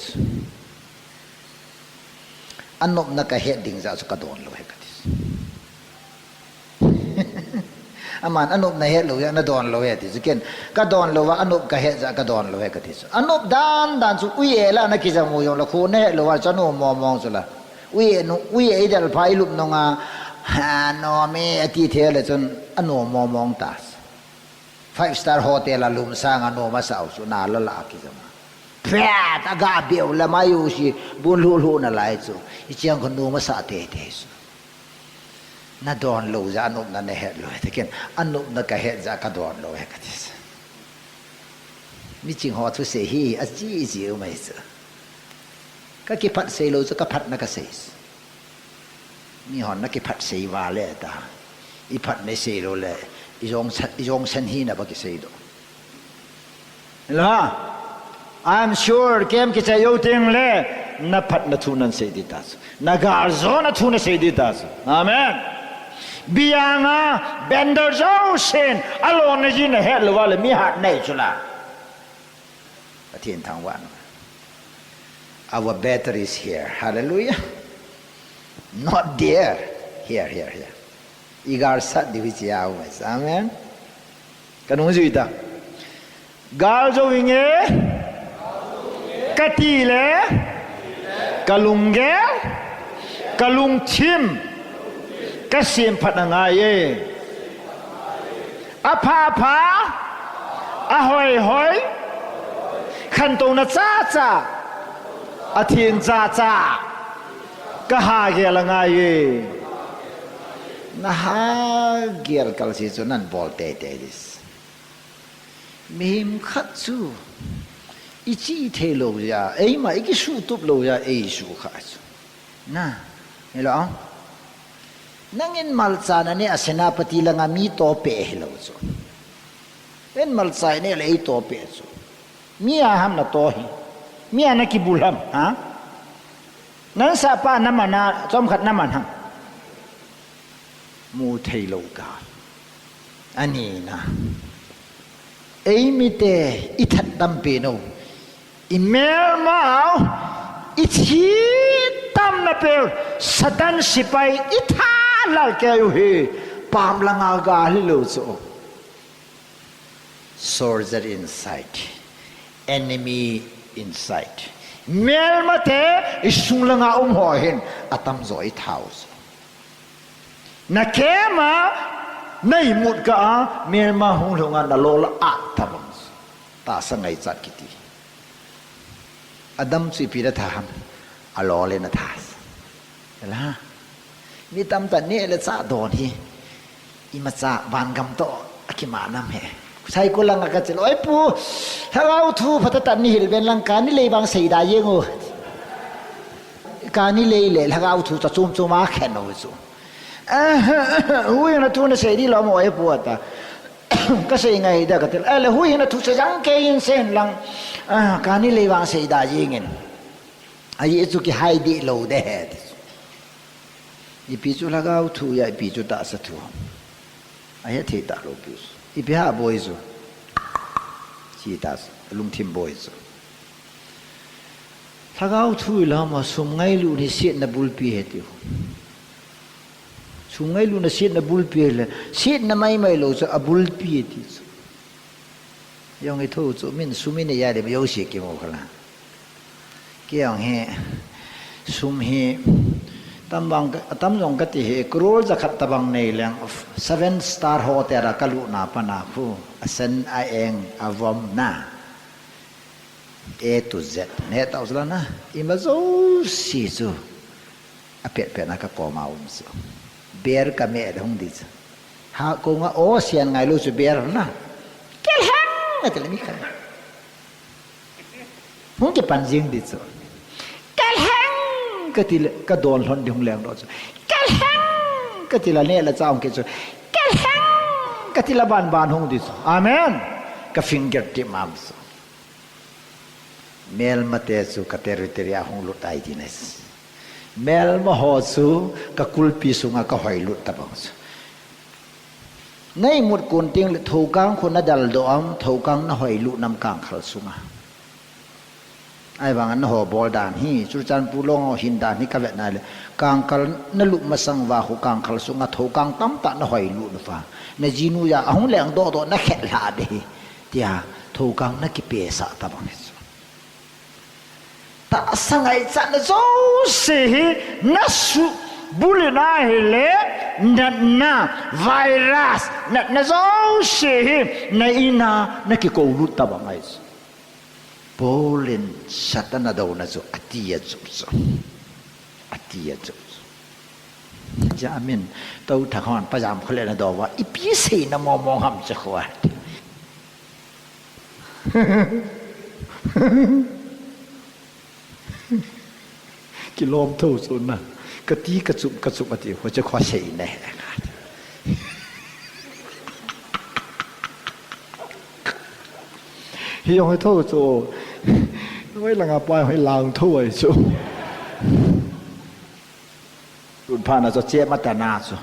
A nopna ka het ding jeh a chu ka don lou ahi, kati. Aman a nopna het lou jeh a na don lou ahi, ati chu ken, ka don lou a, a nop ka het jeh a ka don lou ahi, kati chu. A nop dan dan chu ui e la na kijam u jong la khu na het lou a chu a nom mong mong chu la. Ui e nu, ui e i del pha i lup nunga, ha, nom e, ati thei le chun a nom mong mong ta. Five star hotel a lum sang a nom a sa u chu na la la kijam a. Phat a ga beu la mai u si, bun lu lu na lai chu. I chiang khu nom a sa te te chu. Na don lou jeh a nopna na het lou, te ken, a nopna ka het jeh a ka don lou, he ka ti. Mi ching ho thusei hi, a chi chi u mai chu. Ka kiphat sei lou chu, ka phatna ka sei. Mi hon na kiphat sei va le ta. I phat na sei lou le, i jong san, i jong san hi na ba kisei do. La, I'm sure kem kichai jou teng le, na phatna thu nan sei di ta chu. Na gal jona thu na sei di ta chu. Amen. Biang a, bender jousen, a lona ji na het lou va le, mi hat nei chu la. Pathen thangvah in. Our battery is here. Hallelujah. Not there. Here, here, here. I gal sat diu hi chia u mai. Amen. Ka nung jui ta. Gal jou inge. Ka ti le. Ka lunggel. Ka lungthim. Ka sem phat angai e. A pha pha, a hoi hoi, khantouna cha cha, a theng cha cha, ka ha gel angai e. Na ha gel kal si chu nan bol tei tei dis. Mihem khat chu, i chi thei lou jeh a, eima i kisutup lou jeh a, ei su kha chu. Na, hello? Nangin malcha na ne a Senapati langa mi to pe hi lo chu. En malcha ne le ei to pe chu. Mi a ham na to hi. Mi a na kibul ham, ha? Nan sa pa na mana, chom khat na man ham. Mu thei lo ka. Ani na. Ei mite i that tam pe no. I melmau, i thi tam na pe, Satan sipai i tha lal ke u hi, pam langa ga hi lo chu. Soldier inside, enemy inside. Melmate i sung langa um ho hin, a tam jo i thau chu. Na kema, Na imut kah a, melma hung lhung a na lol a at tabang. Tahsa ngaichat kiti. Adam chu ipi na tha ham. A lol in a tha. Ela. Mi tamtah neh le chah don hi. Imacha vangam toh a kiman ham he. Saikul langa ka chil, "Oi pu, lhagao thu phatah tah in nei hil uvin lang, kani lei vang seida jeng o." Kani lei le lhagao thu chu chom chom a khen u chu. "Huhhingna thu na sei di lou mo e pu," ata. "Ka sei ngai da," ka ti le. "Ahile huhhingna thu sei jeng kei in, sei in lang. Ah, kani lei vang seida jeng in. Ajeh chu kihai deh lou ding ahi," ti chu. Ipi chu lhagao thu ahi, ipi chu tahsa thu. Ahethei talou pi chu. Ipi ham boi chu. Chi ta chu, lungthim boi chu. Lhagao thu ilah a sum ngailutna hi setna bulpi ahi tiu. Sum ngailutna setna bulpi ahile, setna maimai lou chu abulpi ahi ti chu. Jong i thu chu min sum in nei a le, mi jouse kimu kha la. Kei jong hi, sum hi, tam vang ka, tam jong ka ti hi, crore jakhat tabang nei leng, seven star hotel a ka lutna pat a khu, a sen a eng, a vom na. A to Z. Neh tau chu la na. Ima jouse chu. A pet pet na ka koma um chu. Beer ka meh le hung di chu. Ha, kong a o sian ngai lou chu beer na. Kelheng! Ka ti le mi khat. Hung kipan jing di chu. Kelheng! Ka ti le, ka don lhon di hung leng lou chu. Kelheng! Ka ti le neh le chah hung kit chu. Kelheng! Ka ti le ban ban hung di chu. Amen. Ka finger tip mam chu. Melmate chu ka territory a hung lut ahi ti na. Melma ho chu ka kulpi sunga ka hoilut tabang chu. Na imut kon teng le Thoukang khu na daldoh am, Thoukang na hoilut nam Kangkhal sunga. Ahivang a na ho bol dan hi, Churachandpur long ho hin dan hi ka vet na le, Kangkhal na lut masang uva khu Kangkhal sunga Thoukang tamtah na hoilut uva. Na jinu ja, ahung leng doh doh na khet lha de hi. Tia, Thoukang na kipesah tabang hi chu. Tahsa ngaichatna jouse hi na subulin ahile, natna, virus, natna jouse hi na in a na kikoulut tabang ahi chu. Paul in Satan a douna chu ati a chu chu. Ati a chu chu. Jamin, tou thang hon, pajam khole na do uva, ipi seina mong mong ham chu khu a. Kilom tho chu na. Ka ti ka chup, ka chup ati, ho che kho sei ne. Hi jong hi tho chu. Hoi langa pa hoi lang tho ai chu. Tun pha na chu chep ma ta na chu.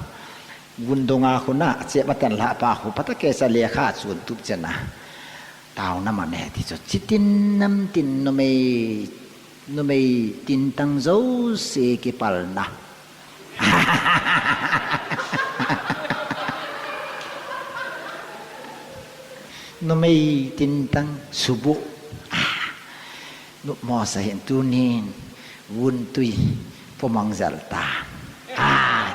Gun donga khu na, chep ma tan lha pa khu, pata ke sa lekha chun tup chena. Tao na ma ne ti chu, chitin namtin numei, numei tintang jouse kipalna. Numei tintang subu. Nupmo sa hin tunin, guntui pomang jal ta. Ah,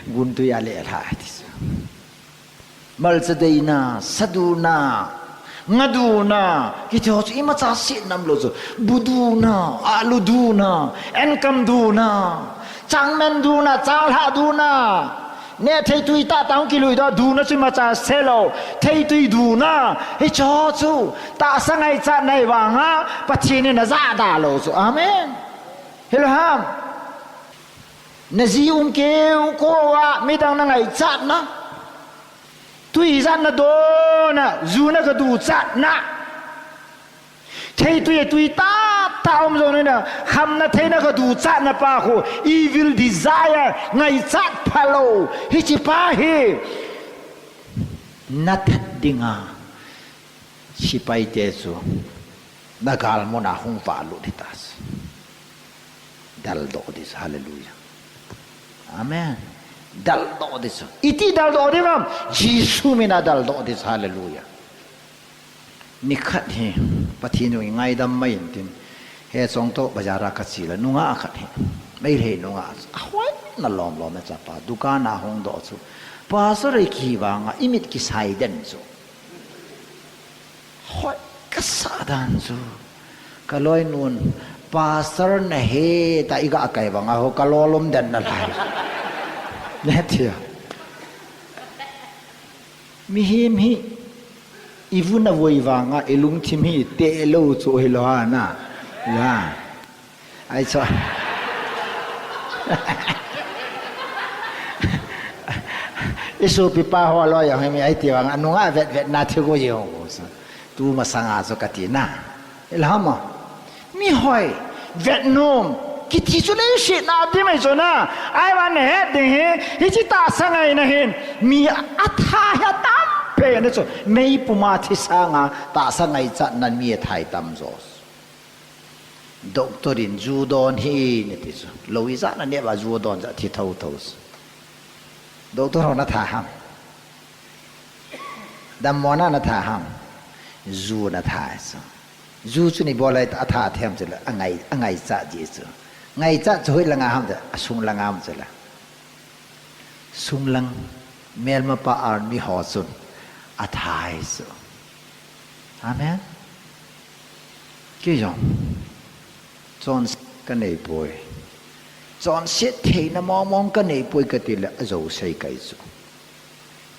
guntui a le lha ti chu. Malcha deina, sa duna, nga duna, kiti ho chu imacha set nam lou chu. Bu duna, alu duna, enkam duna, changmen duna, changlhah duna. Neh thei tui tah tah hung kilui doh, duna chu imacha se lou. Thei tui duna, hiche ho chu. Tahsa ngaichat nei vanga, Pathen in ajah da lou chu. Amen. Hilou ham. Na ji um keu kou a, midang na ngaichatna. Tui ijat na dona, ju na ga duchatna. Thei tui, tui tah tah um jong na, khamna theina ga duchatna pa khu, evil desire, ngaichat phalou, hiche pa hi. Na that dinga, sepai te chu, na galmun a hung valut hita chu. Daldoh ding chu, hallelujah. Amen. Daldoh ding chu. Iti daldoh ding ham? Jesu min a daldoh ding chu, hallelujah. Nikhat hi, Pathen in ngaidam mai intin, he chong toh bazar a ka che le, nungah khat hi, Meitei nungah, ahoina lom lom e chapa, dukan a hung doh chu, Pastor ei kivang a, imit kisai den chu. Hoi, kasa dan chu. Ka loinun, pastor nahi, ta iga kai vang a, ho ka lolom den nalai. Netia. Mihem hi, ivun avoi vang a, ilungthim hi, te lo chu hilou hana. Ya. Ai chu. Isopipa ho loi jong hi mi ai ti vang a nunga vetvet na thil ko jong ko sa. Tu masanga chu kati na. Ilham a. Mihoi. Vetnom. Kiti chu leiset na ti mai chu na. Ahivang nahet ding hi. Hiche tahsa ngaina hin. Mi atha hi atam pen chu. Meipum a thi sanga tahsa ngaichatnan mi athai tam jo. Doctor in ju don hih in ati chu. Lou ijat naneh uva ju don jeh a thi thotho chu. Doctor ho natha ham? Dammona natha ham? Ju natha chu. Ju chu ni bol a atha them chu le angai, angaichat ji chu. Ngaichat chu hoi langa ham chu, asung langa ham chu le. Sunglang melmapa army ho chun athai chu. Amen. Kei jong chonset kanei poi. Chonset theina mongmong kanei poi kati le ajou sei kai chu.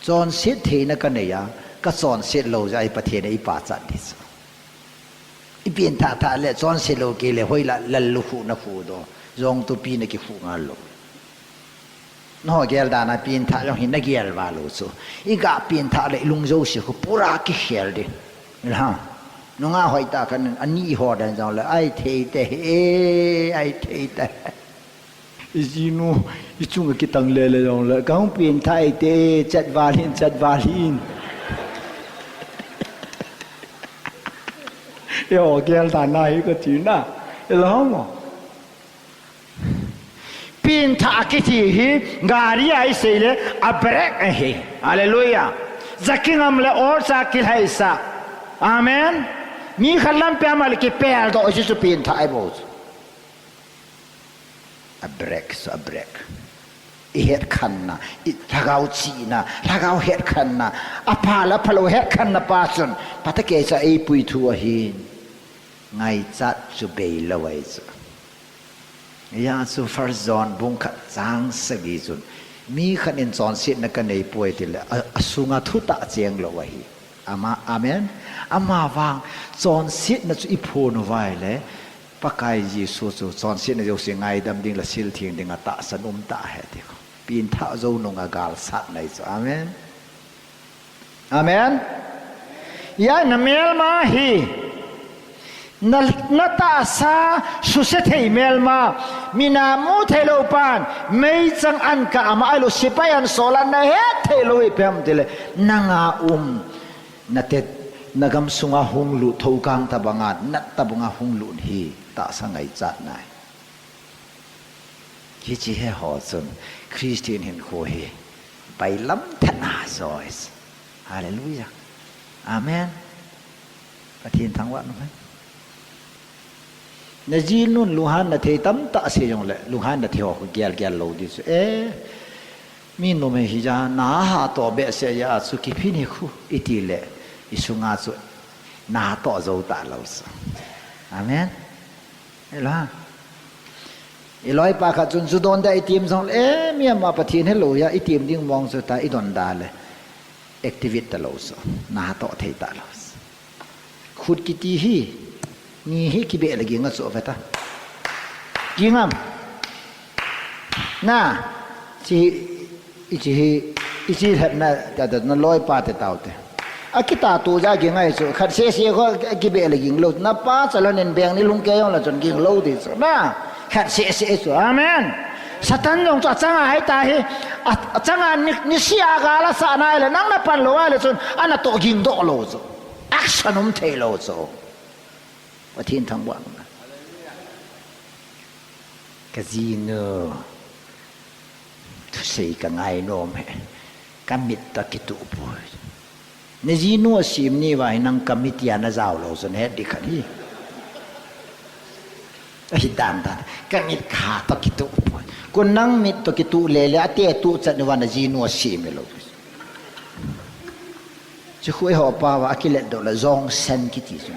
Chonset theina kanei a, kachonset lou jeh a i Pathen in eipachat ding chu. Ipen thah thah le chonset lou kei le hoilah lallukhuh nakhuh doh. Jong tupi nakikhuh ngal lou. Nangho gel dan a pen thah jong hi nagel val u chu. Iga pen thah le ilung jouse khu pura kikhel ding. Ilha. Nungah hoitah khat in ani ho dan jong le ai thei te he, ai thei te. Ijinu, ichunga kitang lele jong le, kahung pen thah ai te, chat val in, chat val in. Eiho gel dan a hi kati na. Ilha mo. Pen thah kiti hi, gari a isei le, a brake ahi. Hallelujah. Ja kingam le oil cha kilhaisah. Amen. Mi khat lampi a ama le kipel doh chu chu pen thah ahi bou chu. A brake chu a brake. Ihet khenna, i lhagao chihna, lhagao het khenna, apha le aphalou het khenna pa chun, phatah kei cha eipui thu ahin. Ngaichat chu beilou ahi chu. Hijeh chun First John bung khat chang sagi chun, mi khat in chonsetna kanei poi tile, a, asunga thutah cheng lou ahi. Ama, amen. Amavang, chonsetna chu iphon uva ahile, Pakai Jesu chu chonsetna jouse ngaidam ding le sil theng ding a tahsan um tah ahi ti. Pen thah jou nunga galsatna ahi chu. Amen. Amen. Hijeh a namelma hi. Na, natahsa suse thei melma. Mina mu thei lou pan. Meichang an kah a ama ahilou sepai an sol a nahet thei lou hi ipi ham tile. Nanga um. Nate, nagam sunga hung lut thoukang tabanga, nat tabanga hung lut hi. Tahsa ngaichatna ahi. Hiche he ho chun Christian hinkho hi bailam tah a joh ahi. Hallelujah. Amen. Pathen thangvah in um hen. Najinun lunghanna thei tamtah asei jongle, lunghanna thei ho khu gelgel lou ding chu. Eh, mi numei hija, na hatoh behseh jeh a chu kiphin hi khu, iti le, isunga chu na hatoh jou talou chu. Amen. Ela. Iloipa khat chun ju don ding itim jongle, eh, mi ama Pathen helou hia itim ding mong chu ta idon da le. Activate talou chu. Na hatoh thei talou chu. Khut kiti hi, ni hi kibeh le ging a chu veta. Ging am. Na, chi, ichi hi, ichi lhepna, ta, ta, naloipa te tao te. Akitah tu ja ging ahi chu, khat sese khu kibeh le ging lou. Napa chalon in beng ni lhung kei jong le chun ging lou ding chu. Na, khat sese chu. Amen. Satan jong chu achanga ahi ta hi. A, achanga ni, nisia gala sa nai le, nang napan lou ahile chun, ana toh ging doh lou chu. Action um thei lou chu. Pathen thangvah in um hen. Ka jinu, thusei ka ngainom e. Ka mit toh kituh poi. Na jinu asem ni uva hi nang ka mit a na jao lou chu na het ding khat hi. Ahi dan dan. Ka mit ka ha toh kituh poi. Kon nang mit toh kituh lele, ate tuh chat ni vana jinu asem lou. Chu khu eiho pao a akilet doh le jong sen kiti chu.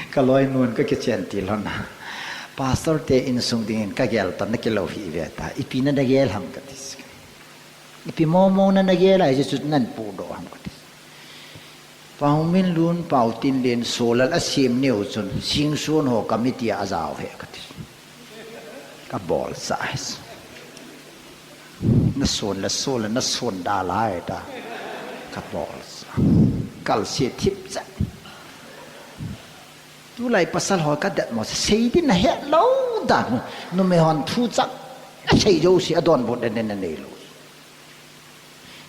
Ka loinun ka kichen til hon a. Pastor te insung dingin ka gel tan na kilou hi ve ta. Ipi na na gel ham ka ti. Ipi momo na na gel a, hichu nan pudoh ham ka ti. Pau Minlun, Pau Tinlen, Solal a sem neu chun, Singson ho committee a ajao he ka ti. Ka bolsa. Na son la son la, na son da lai ta. Ka bolsa. Kal se thip cha. Tulai pasal ho ka det mo, sei din na het lou dan. Numei hon thu chak. Na sei jouse adonbut den den na nei lou.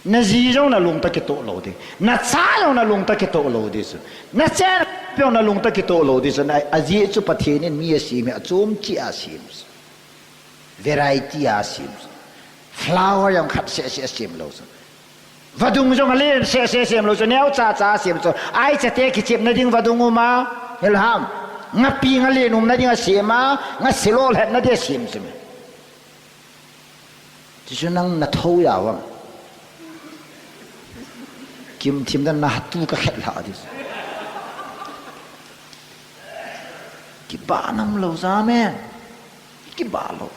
Na ji jong na lung toh kitoh lou ding. Na cha jong na lung toh kitoh lou ding chu. Na chen jong na lung toh kitoh lou ding chu. Na, ajeh chu Pathen in mi asem hi achom cheh a asem chu. Variety a asem chu. Flower jong khat seh seh asem lou chu. Vadung jong alen seh seh asem lou chu. Neocha cha asem chu. Aicha te kichep na ding vadung um a. Hilou ham. Ngapi ngalen um na ding asem a. Ngase lolhet na ding asem chu. Tichu nang na thou ya vang. Kim thim dan na tu ka khet la di. Kiba nam lou ja men. Kiba lou.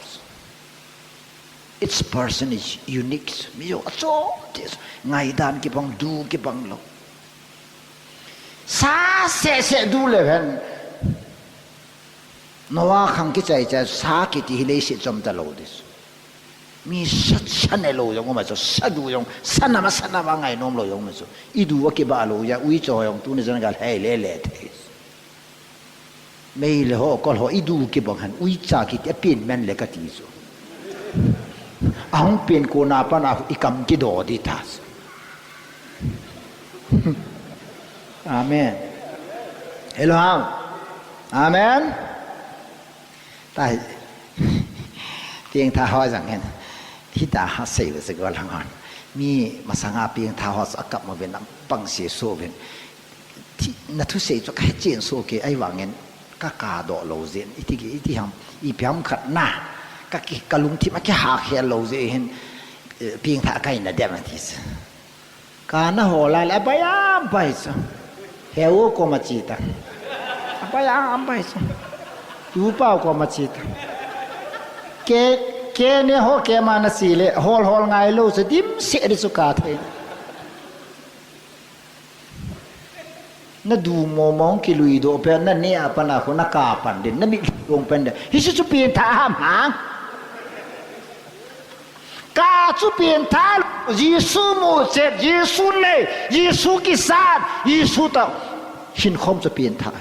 Each person is unique. Mi jo achom ti. Ngaidan kibang, du kibang lou. Sa seh seh du le hen. Noah khang kichai cha sa kiti hi leiset chom ta lou di. Mi sa, sa ne lou jong um a chu, sa du jong, sa nam a, sa nam a ngai nom lou jong um a chu. I du a kiba lou ja, uicha jong tuni jan gal hei le le thei. Mei le ho, kol ho, i du kibang hen, uicha kiti a pin men le ka ti chu. Ahung pin ko na pa na i kam kido di ta chu. Amen. Hello, ham. Amen. Ta, pengtha ho jang hen. Hita ha sei le se gol hang hon. Mi masanga pengtha ho sa kap mo ve nam pang se so ven. Thi, na thusei chu ka he chen so ke, ahivangin ka ka doh lou jin. Iti ki, iti ham, ipi ham khat na. Ka ki, ka lungthim a kihahkhel lou jeh hin, eh, pengtha kai na dem ati chu. Ka na hol a le, abai a, abai chu. He u koma che ta. Abai a, abai chu. U pa u koma che ta. Ke, ke ne ho ke ma na che le, hol hol ngai lou chu, dimset di chu ka thei. Na du mo mong kilui doh pen, na ne a pan a khu na ka pan din, na mit long pen din. Hichu chu pengtha ham hang. Ka chu pengtha, Jesu mu chet, Jesu nei, Jesu kisan, Jesu ta. Hin khom chu pengtha.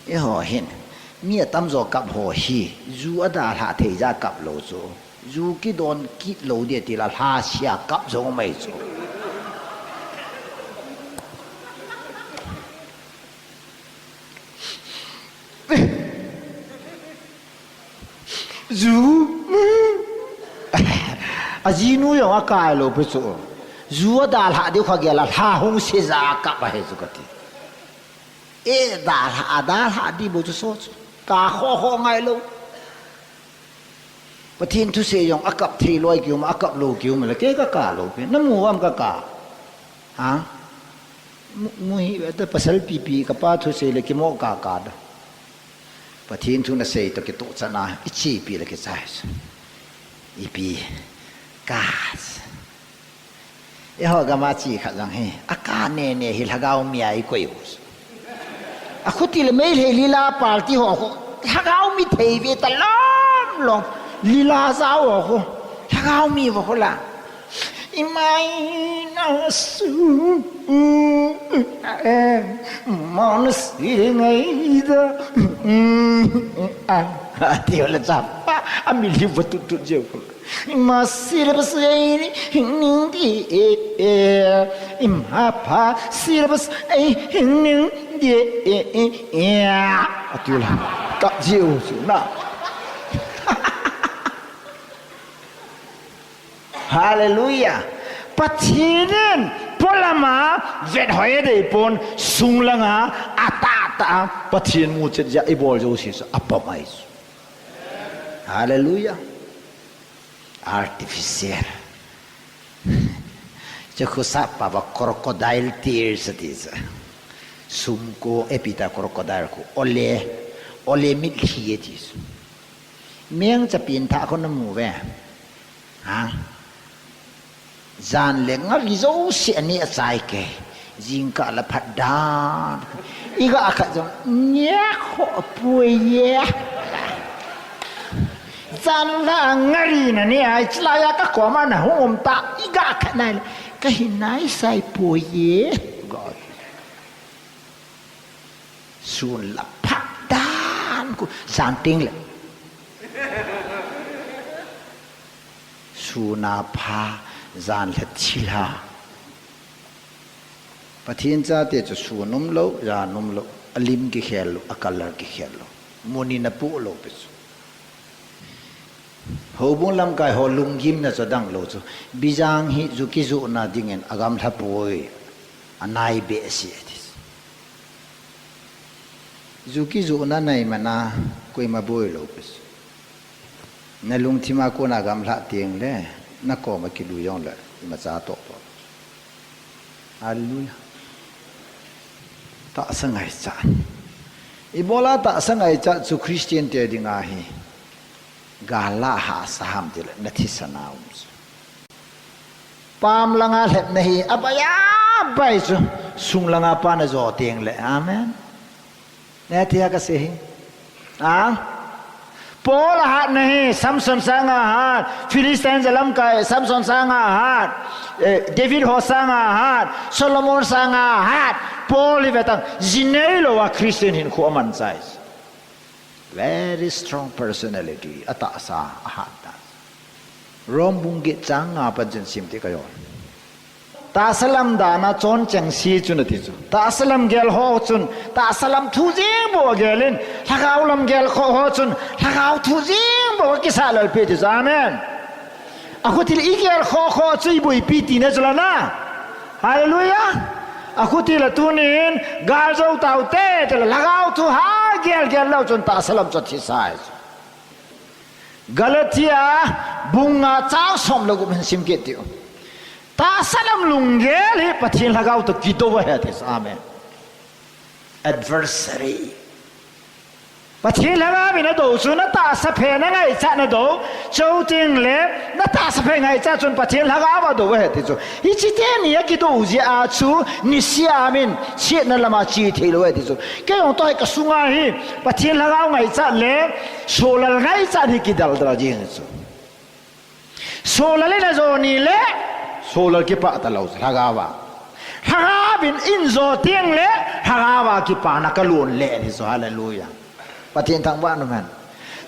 Eiho hin, mi atamjo kap ho hi, ju adalhah thei ja kap lou chu. Ju kidon kit lou dia ti la lhasia kap jong mai chu. Ju. Ajinu jong akai lou pi chu. Ju adalhah diu kha gel a lha hung se ja kap ahi chu kati. E dalhah, adalhah di bou chu so chu. Ka kho kho ngai lou. Pathen thusei jong akap thei loi kium, akap lou kium le kei ka ka lou pi. Na mu am ka ka. Ha? Mu, mu hi, ata pasal pipi ka pa thusei le kimo ka ka da. Pathen thu na sei toh kitoh chan a, i chepi le kichai. Ipi. Ka. Eiho gam a chi khat jong hi. A ka ne ne hi lhagao mi a i koi u. A khuti le Meitei lila party ho khu. Lhagao mi thei ve ta lom lom. Lila jao ho khu. Lhagao mi va khu la. Imaina su, eh, mon si ngai da, mm, ah, ti la cha pa, a mi li va tu tu je ko. Ima si le bas ai ni, ning di, eh, eh, ima pa, si le bas ai, ning di, eh, eh, eh. A ti la, ka je u su na. Hallelujah. Pathen in polama vethoi dei pon, sunglanga atahtah a Pathen muchet jeh a ibol jouse chu apom ahi chu. Hallelujah. Artificial. Chu khosah pao va crocodile tears ati chu. Sumko epi ta crocodile khu. Ole, ole mitlhi ati chu. Mengcha pengthah khu namu uve. Ha? Jan le ngari jouse aneh achai kei. Jingkah le phat dan. Iga khat jong, nia kho poi e. Jan la ngari naneh a, chulai a kakoma nahung um ta. Iga khat nai le, kahin nai sai poi e. God. Sun la phat dan khu, jan teng le. Sun apha, jan le thilha. Pathen chate chu sun umlou, jan umlou, alim kikhel lou, a color kikhel lou. Mun in apoh lou pi chu. Houbung lamkai ho lunggimna chu adang lou chu. Bijang hi ju kijohna dingin agamlha poi. Anai behseh ati. Ju kijohna nai mana koima boi lou pi chu. Nalungthim a kona gamlha teng le, nakoma kilui jongle, imacha toh toh. Hallelujah. Tahsa ngaichat. Ibola tahsa ngaichat chu Christian te dinga hi. Gal la hahsa ham tile, nathisan a um chu. Pam langa lhepna hi, abai abai chu. Sung langa pa najo teng le. Amen. Nathei a kasei hi. A? Paul ahatna hi, Samson sanga ahat, Philistine lamkai, Samson sanga ahat, eh, David ho sanga ahat, Solomon sanga ahat, Paul hi vetang, ji neilou a Christian hinkho aman chai. Very strong personality, atahsa ahat ta. Rome bung get chang nga pan chun sim ti kajon. Tahsa lam dan a chon chengse chun ati chu. Tahsa lam gel ho chun, tahsa lam thu jeng bou agel in, lhagao lam gel ho ho chun, lhagao thu jeng bou akisah lel pi ti chu. Amen. Akhuti le igel ho ho chu iboipi tina chu la na. Hallelujah. Akhuti le tunin, gal jou taute, tile lhagao thu ha gel gel lou chun tahsa lam chu athisah chu. Galatia bung nga chang som le gup hin sim kit diu. Tahsa lam lunggel hi Pathen lhagao toh kidou ahi ati. Amen. Adversary. Pathen lhagao in adou chu natahsa phe nangaichat nadou. Chuteng le natahsa phe ngaichat chun Pathen lhagao adou ahi ti chu. Hiche teni akidou jeh a chu niseh a min chetna lama che thei lou ahi ti chu. Kei jong tua hi kasunga hi Pathen lhagao ngaichat le Solal ngaichat hi kidaldal jeng chu. Solal in ajo ni le, Solal kipah talou, lhagao a. Lhagao in eijo teng le, lhagao a kipana kalon le ni chu, hallelujah. Pathen thangvah in um hen.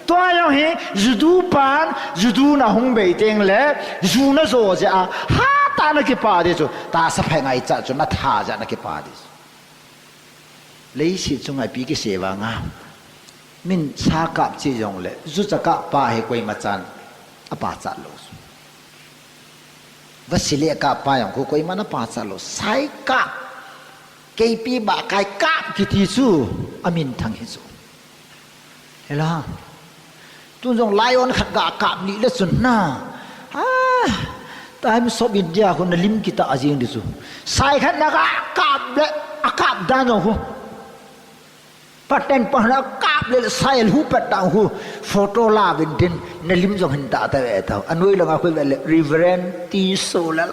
Tua jong hi, judu pan, judu na hung bei teng le, ju najo jeh a, hatah a nakipah di chu, tahsa phe ngaichat chu, natha jeh a nakipah di chu. Leiset chunga ipi kisei vanga. Min sa kap cheh jongle, jucha kap pa hi koima chan apachat lou. Vasile kap pa jong khu koiman apachat lou. Sai kap, keipi ba kai kap kiti chu, amin thang hi chu. Hela. Tun jong lion khat ga kap ni le chun na. Ah, Times of India khu nalim kitah jeng di chu. Sai khat na ga kap le, akap dan jong khu. Paten pa na kap le, sai lu pat dan khu. Photo la vin tin, nalim jong hin tah tave tao. Anoi langa khu ve le, Reverend T Solal.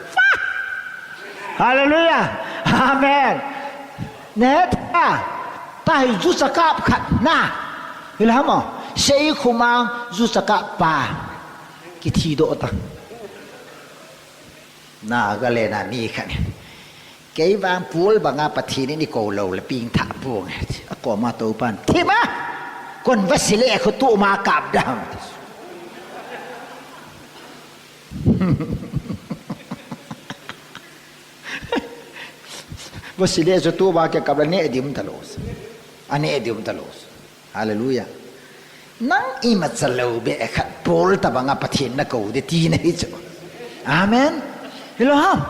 Hallelujah. Amen. Neh ta, tahi jucha kap khat na. Hila mo, sei khumang jucha kap pa. Kithi doh ta. Na gale na mi khat. Kei vang Paul banga Pathen in eikou lou le pengthah ponge. Akoma tou pan. Thi ma! Kon Vasile khu tu ma kap dam. Vasile chu tu ba kikap le neh dim talou. Aneh dim talou. Hallelujah. Nang imacha lou beh khat Paul tabanga Pathen nakou di tina hi chu. Amen. Hilou ham?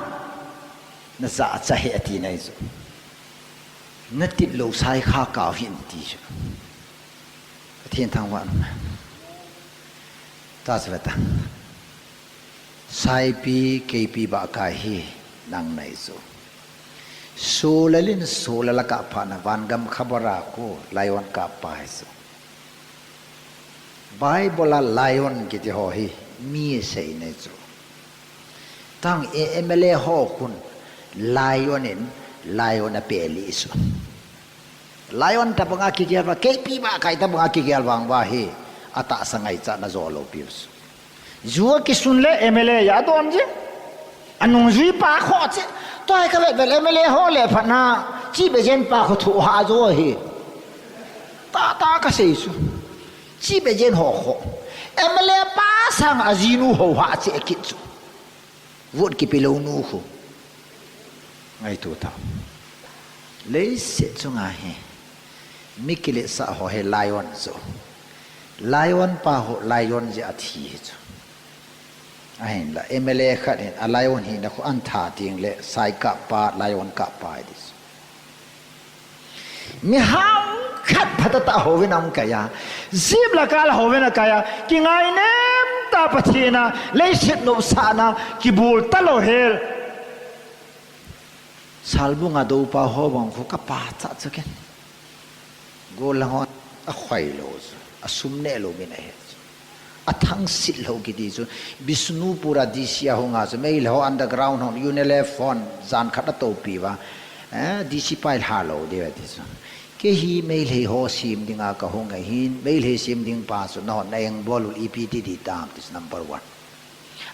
Na jachat hi ati nai chu. Na tit lou sai kha kau hin ti chu. Pathen thangvah in. Ta chu veta. Saipi, keipi ba kai hi nang nai chu. Solal in solal a kap phat na vangam khabar a khu lion kap pa hi chu. Bible a lion kiti ho hi mi sei nai chu. Tang e M L A ho khun lion in lion a pe li chu. Lion tabang a kigel va, keipi ba kai tabang a kigel vang va hi, atahsa ngaichat na jo lou piu chu. Ju a kisun le M L A a don jing. Anung jui pa kho che. Tua hi ka vet vet M L A ho le phat na, chi be jen pa kho thu ha jo hi. Ta ta ka sei chu. Chi be jen ho kho. M L A pa sang a jinu ho ha che kit chu. Vote kipe lou nu khu. Ngaito tau. Leiset chunga hi. Mi kiletsah ho hi lion chu. Lion pa ho lion jeh a thi hi chu. Ahinla M L A khat hin a lion hina khu an tha teng le sai kap pa, lion kap pa hi ti chu. Mi hao khat phatah tah hovin a kai a, jeep la kal hovin a kai a, kingainem tah Pathen a, leiset nopsahna, kibol talou hel. Salbung a dou pa ho bang khu ka pachat chu ken. Gollhang ho a khoi lou chu, a sum neh lou min ahi chu. A thangsit lou kiti chu, Bishnupur a D C a hung a chu, Meitei ho underground hon, UNLF hon, jan khat a toupi uva, eh, D C pa hi lha lou diu ati chu. Kei hi Meitei ho sem dinga ka hung ahin, Meitei sem ding pa chu, nahon na engbol u ipi ti di tam ti chu number one.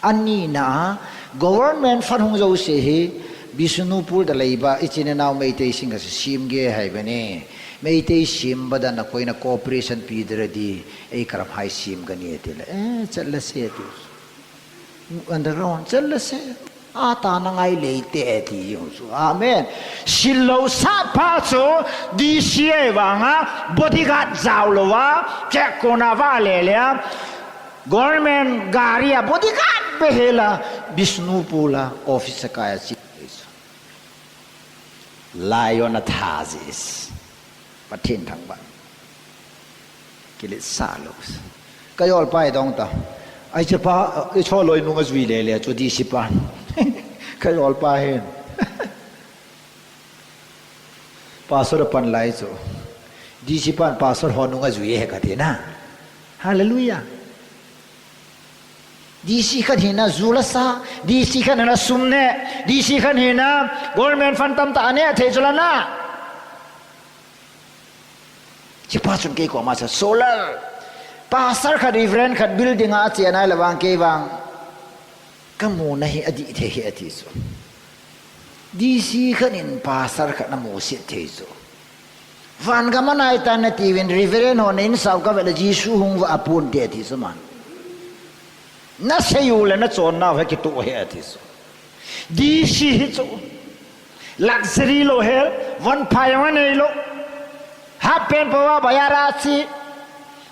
Anina a, government fund hung jouse hi, Bishnupur da leiba, ichin inao Meitei sing ka sem ge hai bene. Meitei sem ba da na koi na cooperation pi dira di, ei karam hai sem ka ni ti le. Eh, chat la se tu. Underground, chat la se. Ata na ngai lei te ti jong chu. Amen. Silou sa pa chu, D C a vanga, bodyguard jao lou va, check kona va le le a. Government gari a bodyguard behela Bishnupur la office a kai a chi. Lion a tha jis. Pathen thangvah. Kiletsah lou. Ka jol pa hi dong ta. Ai che pa, i cho loi nung a jui le le chu D C pa. Ka jol pa hin. Pastor a pan lai chu. D C pan pastor ho nung a jui e ka ti na. Hallelujah. D C khat hina ju la sa, D C khat hina sum ne, D C khat hina government fund tamtah a ne thei chu la na. Chi pa chun kei koma sa, Solal. Pastor khat, reverend khat building a che nai la vang kei vang. Ka mu na hi a dih thei hi a ti chu. D C khat in pastor khat na mu sit thei chu. Van gam a nai tan na ti vin, Reverend ho na in sao ka ve le Jesu hung va a pun te a ti chu man. Na sei u le na chon nau he ki tu he a ti chu. D C hi chu. Luxury lou hel, von phai ma nei lou. Half pant pa va ba ya ra chi.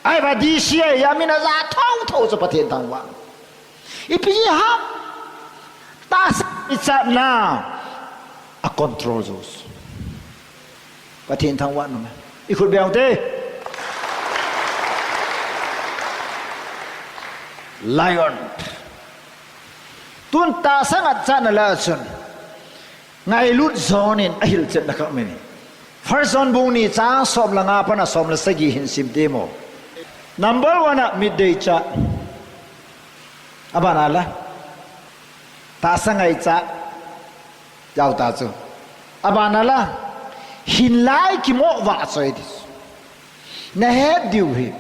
Ai va D C a ya mi na ja thou thou chu Pathen thangvah. Ipi ham? Tahsa i chatna a control jous. Pathen thangvah nung. I khut beng te. Lion. Tun tahsa ngat chatna la chun. Ngailut John in a hilchetna kha mini. First John bung ni chang som le nga pana som le sagi hin sim te mo. Number one a midday chat. Abana la. Tahsa ngaichat. Jao ta chu. Abana la. Hinlai kimo vahchoi ti. Na het diu hi.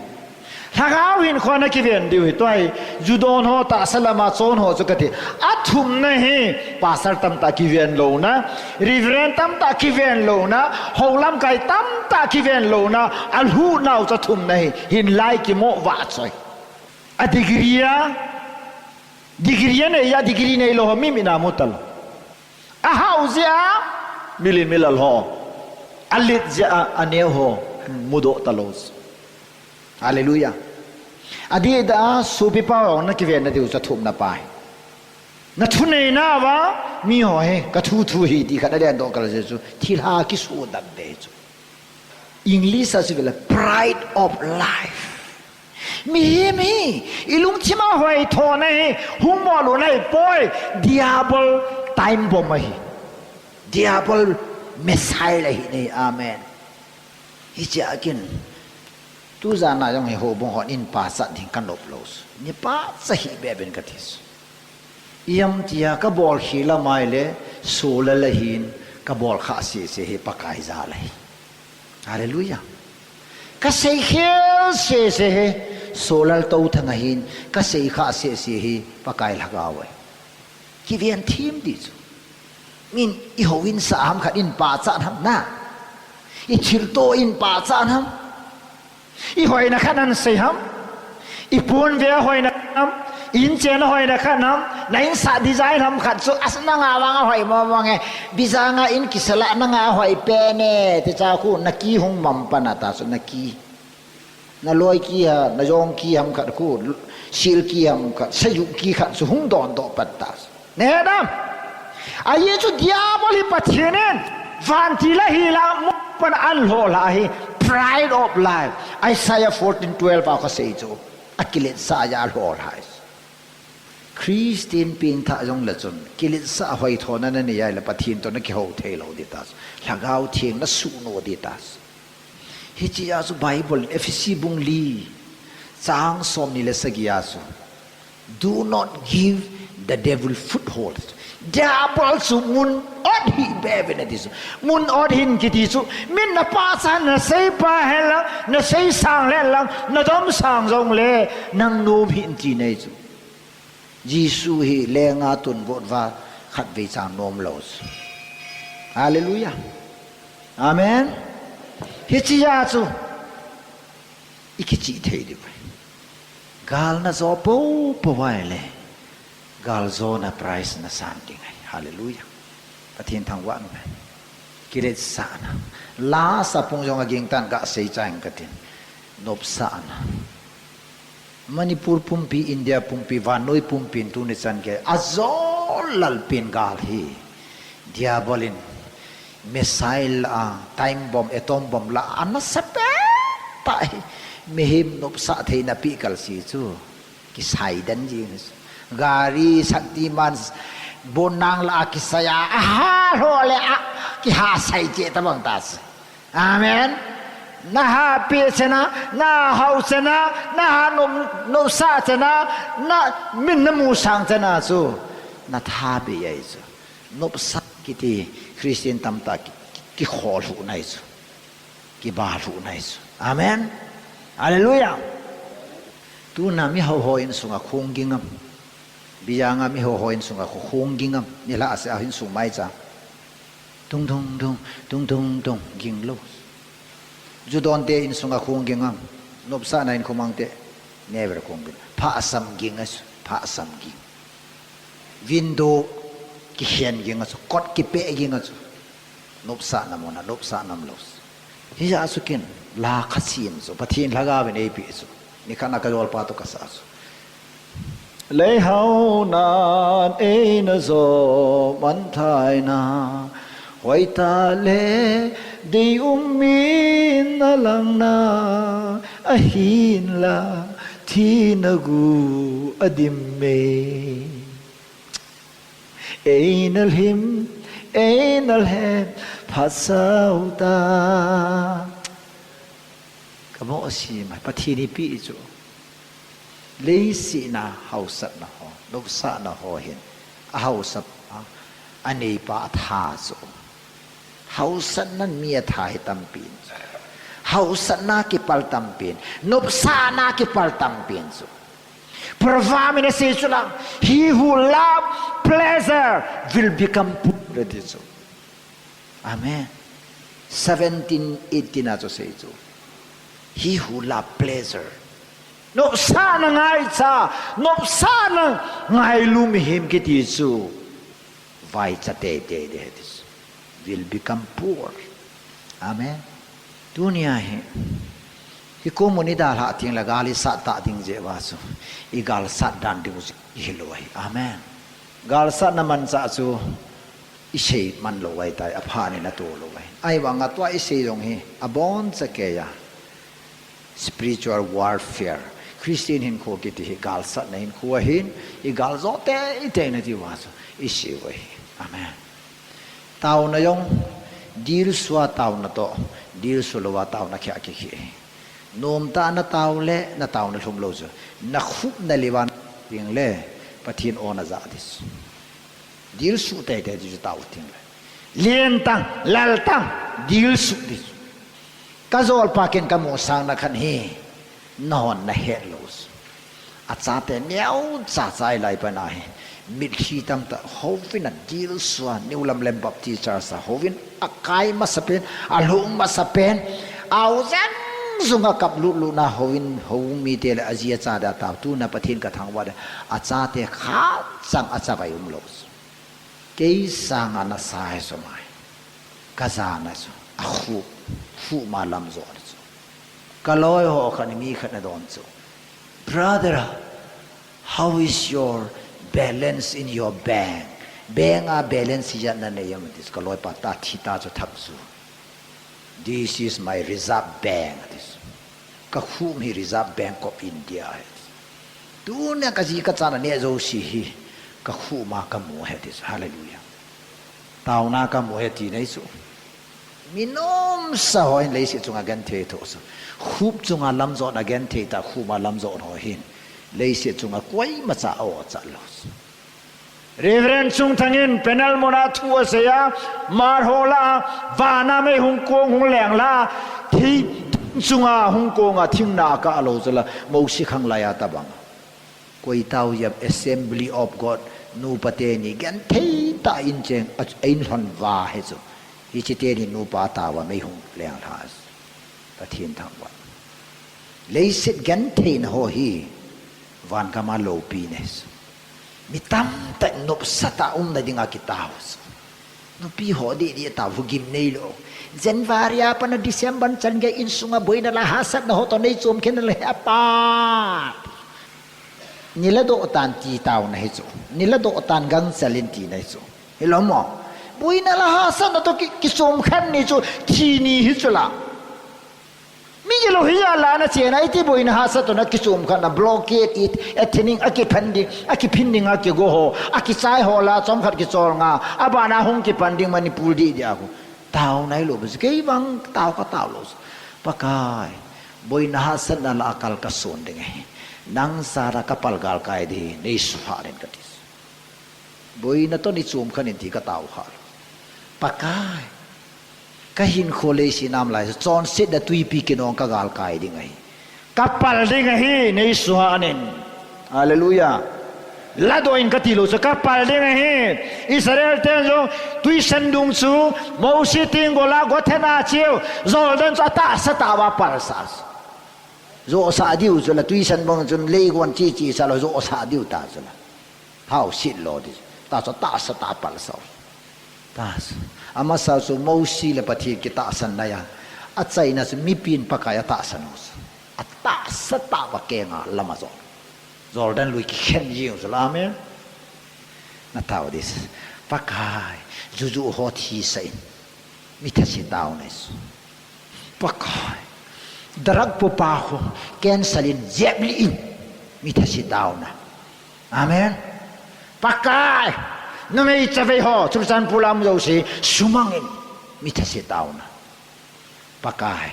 Lhagao hinkho na kiven diu hi. Tua hi, ju don ho tahsa lama chon ho chu ka ti. A thumna hi, pastor tamtah kiven louna, reverend tamtah kiven louna, houlamkai tamtah kiven louna, a lhuhnau chu a thumna hi, hinlai kimo vahchoi. A degree a, degree a nei a, degree neilou ho, mi mi na mu talou. A hao jeh a, milen milal ho. A let jeh a, a neo ho. Mudoh talou. Hallelujah. Adih a, sopipa ho na kiven na diu chu a thumna pa hi. Na thuneina va, mi ho hi, ka thu thu hi ti khat a den doh kal je chu, thilha kisudam ve chu. English a chu vele, pride of life. Mihem hi, i lungthim a hoi thona hi, hung mo lo nai poi, diabol time bomb ahi. Diabol missile ahi nei, amen. Hiche a kin, tu jana jong hi ho bung hon in pa sat ding ka nop lo. Ni pa sa hi be ben ka this. Iam tia ka bol khel a mai le, sola la hin, ka bol kha se se hi Pakai ja la hi. Hallelujah. Ka sei khel se se hi, solal to thang a hin, ka sei kha se se hi Pakai lhagao ahi. Kiven thim di chu. Min i ho in sa ham khat in pa cha ham na. I thil to in pa cha ham. I hoina khat nan sei ham. I pun ve hoina ham. In chen hoina khat nam. Na in sa design ham khat chu as na nga wang a hoi mo mo nge. Bizanga in kisala na nga hoi pe ne. Te cha khu na ki hung mam pa na ta chu na ki. Na loi ki ha, na jong ki ham khat khu, sil ki ham khat, sayu ki khat chu hung don doh pat ta. Ne dam. A ye chu diabol hi Pathian in, van ti la hi la, mu pan an lo la hi, pride of life. Isaiah fourteen twelve a ka sei chu, a kilet sa ya lo la hi. Christian pin tha jong le chun, kilet sa hoi thona na ni ya le Pathian to na ki ho thei lo di ta. Lhagao thing na su no di ta. Hiche a chu Bible in Ephesi bung li, chang som ni le sagi a chu, "Do not give the devil foothold." Diabol chu mun ot hi be ve na ti chu. Mun ot hin kiti chu. Min na pa cha na sei pa hen lang, na sei sang le lang, na dom sang jong le, nang nom hin ti nei chu. Jesu hi lenga tun vot va khat vei chang nom lo chu. Hallelujah. Amen. Hiche a chu i kichi thei di vai. Gal na jo po po vai le. Gal jo na price na san ding ai. Hallelujah. Pathian thangvah na. Kilet sa na. La sa pung jong a ging tan ga sei chang ka tin. Nop sa na. Manipur pumpi, India pumpi, vannoi pumpi in tuni chan ke, a jol lal pin gal hi. Diabol in missile a, time bomb, atom bomb la, a nasa pet tah hi. Mihem nopsa theina pi kal si chu. Kisai den ji. Gari, Shaktiman, bon nang la kisai a, a ha lo le a, kiha sai che ta bang ta si. Amen. Na happy chena, na hao chena, na ha nom, nom sa chena, na min na mu sang chena chu. Na tha be ai chu. Nop sa kiti Christian tam ta ki, ki, ki khol hu nai chu. Ki ba hu nai chu. Amen. Hallelujah. Tuna mi hao ho in sunga khung ging am. Bijanga mi hao ho in sunga khu khung ging am. Ni la ase a hin sung mai cha. Tung tung tung, tung tung tung, ging lo. Judon te in sunga khung ging am. Nopsa na in khumang te. Never khung ging. Pha asam ging as, pha asam ging. Window ki hen ging as, kot ki pe ging as. Nopsa na mona, nopsa nam lo. Hija chu kin, la kha sim chu, Pathian lhagao in ei pi chu. Ni khat na ka jol pa to ka sa chu. Lei hao nan ei na jo man thai na, hoi ta le dei um min na lang na, a hin la thi na gu a dim me. Ei na hlim, ei na lhem, pha sau ta. Ka mo a si mai, Pathian i pi chu. Lei si na hausat na ho, nopsa na ho hin. A hausat a, a nei pa a tha chu. Hausat na mi a tha hi tam pin chu. Hausat na ki pal tam pin. Nopsa na ki pal tam pin chu. Proverb in a sei chu lang, "He who love pleasure will become poor," ti chu. Amen. Seventeen, eighteen a chu sei chu. "He who love pleasure." Nopsa na ngai cha, nopsa na ngai lu mihem kiti chu. Vai cha te te de this will become poor. Amen. Tunia hi. Hi ko muni da la ting la gal i sat ta ding je va su. I gal sat dan ding u i hi lo hi. Amen. Galsatna manchah chu isei man lou ahitai, apha in atoh lou ahi. Ahivanga tua isei jong hi aboncha keiya spiritual warfare. Christian hinkho kiti hi galsatna hinkho ahin, igal jo teitei na diuva chu isei u ahi. Amen. Taona jong dilsua taona toh dilsu louva taona kheh akikheh ahi. Nomtah a natao le nataona lhum lou chu, nakhupna livan tengle Pathen o najah ding chu. Dilsu teitei ding chu tao tengle. Lentang, laltang, dilsu ding chu. Kajolpa ken kamu sangna khat hi, nahon nahet lou chu. Achate neocha chai lai pana hi, mitlhi tamtah houvin adilsua, New Lamlen Baptist Church a houvin akai masapen, alhung masapen, aojang jung a kap lutlutna houvin, hou mite le aji acha dia tao, tuna Pathen kathangvah ding, achate khatcha achavai umlou chu. Kei sanga nasa hi chu mai. Kajana chu, akhup, khup ma lamjot chu. Kaloi ho khat in mi khat in adon chu, Brother, how is your balance in your bank? Bank a balance ijat nanei em ati chu, kaloipa tathita chu thap chu. This is my reserve bank, ati chu. Kakhup hi Reserve Bank of India ahi. Tunia kaji kachana neh jouse hi kakhup ma kamu ahi ati chu. Hallelujah. Taona kamu ahi tina ahi chu. Mi nomsa hon leiset chunga genthei thoh chu, khup chunga lamjotna genthei tah, khup ma lamjot ho hin leiset chunga koimacha a-o achat lou chu. Reverend Chungthang in panel muna thu asei a, mar ho lah a, vana mei hung kong hung leng lah a, thing chunga hung kong a thing na akah lou chu la, Mosi khanglai a tabang. Koi tao jep Assembly of God, nupa teni genthei tah in cheng, a, a-in lhon va ahi chu. Hiche teni nupa tao a mei hung leng lha. Pathen thangvah. Leiset gentheina ho hi, van gam a loupina ahi chu. Mi tamtah nopsa tah umna dinga kitao chu. Nupi ho didi tao hu gim neilou. January a pat a December chan gei insunga boina le hahsatna ho toh neichom khen le apat. Neiladoh tan ti taona ahi chu. Neiladoh tan gangchal in tina ahi chu. Hilou mo? Boina le hahsatna toh ki, kichom khen ni chu, thi ni ahi chu la. Mi gilou hi jat la nachena iti boina hahsat toh nakichom khen na blockade it, athening, akiphin ding, akiphin ding a kigo ho, akichai ho la chomkhat kicholnga, abana hung kipan ding Manipur didi a khu. Taona ahilou bou chu, kei vang tao katao lou chu. Pakai, boina hahsatna lah a kal kason ding ahi. Nang jal a kapal galkai ding, neisuhhat in kati. Boina toh neichom khen in ti katao kha. Pakai, kahinkho leiset nam lai chu, chonsetna tuipi kinong kagalkai ding ahi. Kapal ding ahi, neisuhhat in. Hallelujah. Ladoh in kati lou chu, kapal ding ahi. Israel ten jong twisandung chu, Mosi tenggol a Gothen a cheu, Jordan chu atahsa tah uva palsah. Johsah diu chu la, twisandung chun leigon chichi sa lou, johsah diu ta chu la. Hao sit lou ding. Tahsa, tahsa tah a palsah u. Tahsa. Amasa chu Mosi le Pathen kitahsan na ahi. Achaina chu mipin Pakai atahsan u chu. Atahsa tah uva kenga lam ajon. Jordan lui kikhen jing u chu la, amen. Natao ding. Pakai, juju ho thisah in. Mi thase taona ahi chu. Pakai, drug popa khu cancel in, jeplih in, mi thase taona. Amen. Pakai, numei chavei ho, Churachandpur a um jouse, sumang in, mi thase taona. Pakai,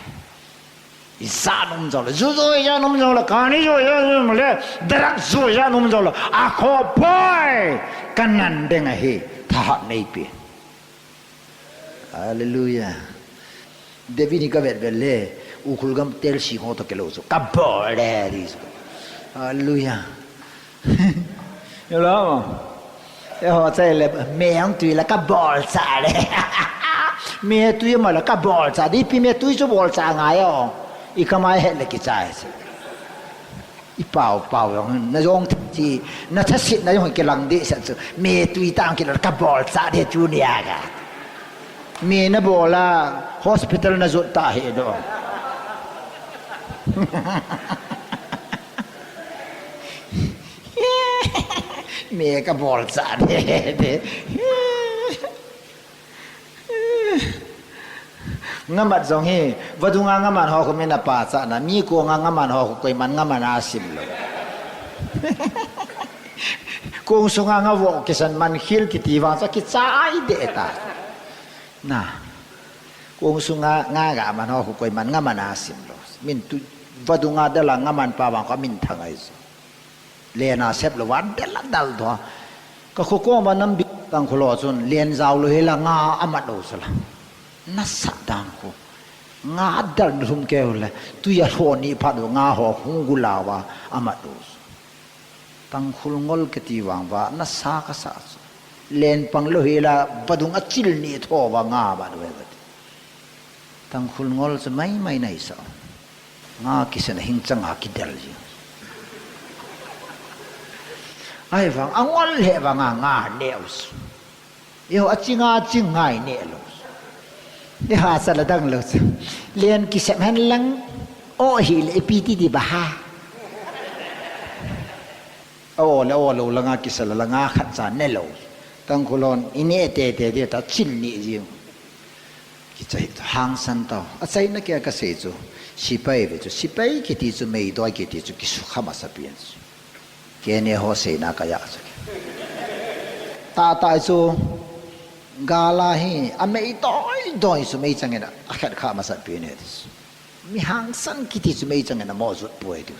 ijat um jongle, juju ijat um jongle, kani ju ijat um jongle, drug ju ijat um jongle, akhoh poi, kanan ding ahi, thahat neipe. Hallelujah. David hi kavet vet le, Ukhrul gam telsi ho toh kilou chu, kabol le, ti chu. Hallelujah. Hello. Eiho chai le, me ang tui la kabolcha le. Me tui ma la kabolcha, di pi me tui chu bolcha ngai o. I kamai het le kichai chu. I pao, pao jong, na jong thi, na thasetna jong kilang dehset chu. Me tui tang kila kabolcha de chu nia ga. Me nabol a, hospital najot ta hi do. Mi ka bol cha de de. Ngamat jong hi, vadunga ngaman ho khu min a pa cha na, mi konga ngaman ho khu koiman ngaman a sim lou. Kong sunga nga vo kisan man khil kiti vang cha kicha ai de ta. Na. Kong sunga nga ga man ho khu koiman ngaman a sim lou. Min tu vadunga dala ngaman pa vang khu min thang ai chu. Len a sep lou va del a dal tho. Ka kho koma nam bi Tangkhul ho chun len jao lou hela nga amat lou sala. Nasat dan khu. Nga dal lum keu le. Tui a lho ni phat u nga ho hung gula va amat lou. Tangkhul ngol kiti vang va nasa kasa chu. Len pang lou hela vadung a chil ni tho va nga amat lou hela. Tangkhul ngol chu mai mai nai sa. Nga kisan a hing chang a kidel ji. Ai vang, angol le vang a nga ne us. Yo, aching a ching ngai ne lou. Ni ha sa la dang lou sa. Len kisem hen lang. O hi le ipi ti di ba ha. O le o lou la nga kisa la la nga khat cha ne lou. Tangkhul hon, i ne te te de ta chil ni ji. Kichai to, hangsan tao. Achaina kia kasei chu, sipai ve chu, sipai kiti chu, meidoi kiti chu, kisukha masa pen chu. Kei ni ho seina kaya chu. Tata chu, gala hi, ameidoi doi chu, meichang ina, akhat kha masa pen e chu. Mi hangsan kiti chu, meichang ina, mo jut poi chu.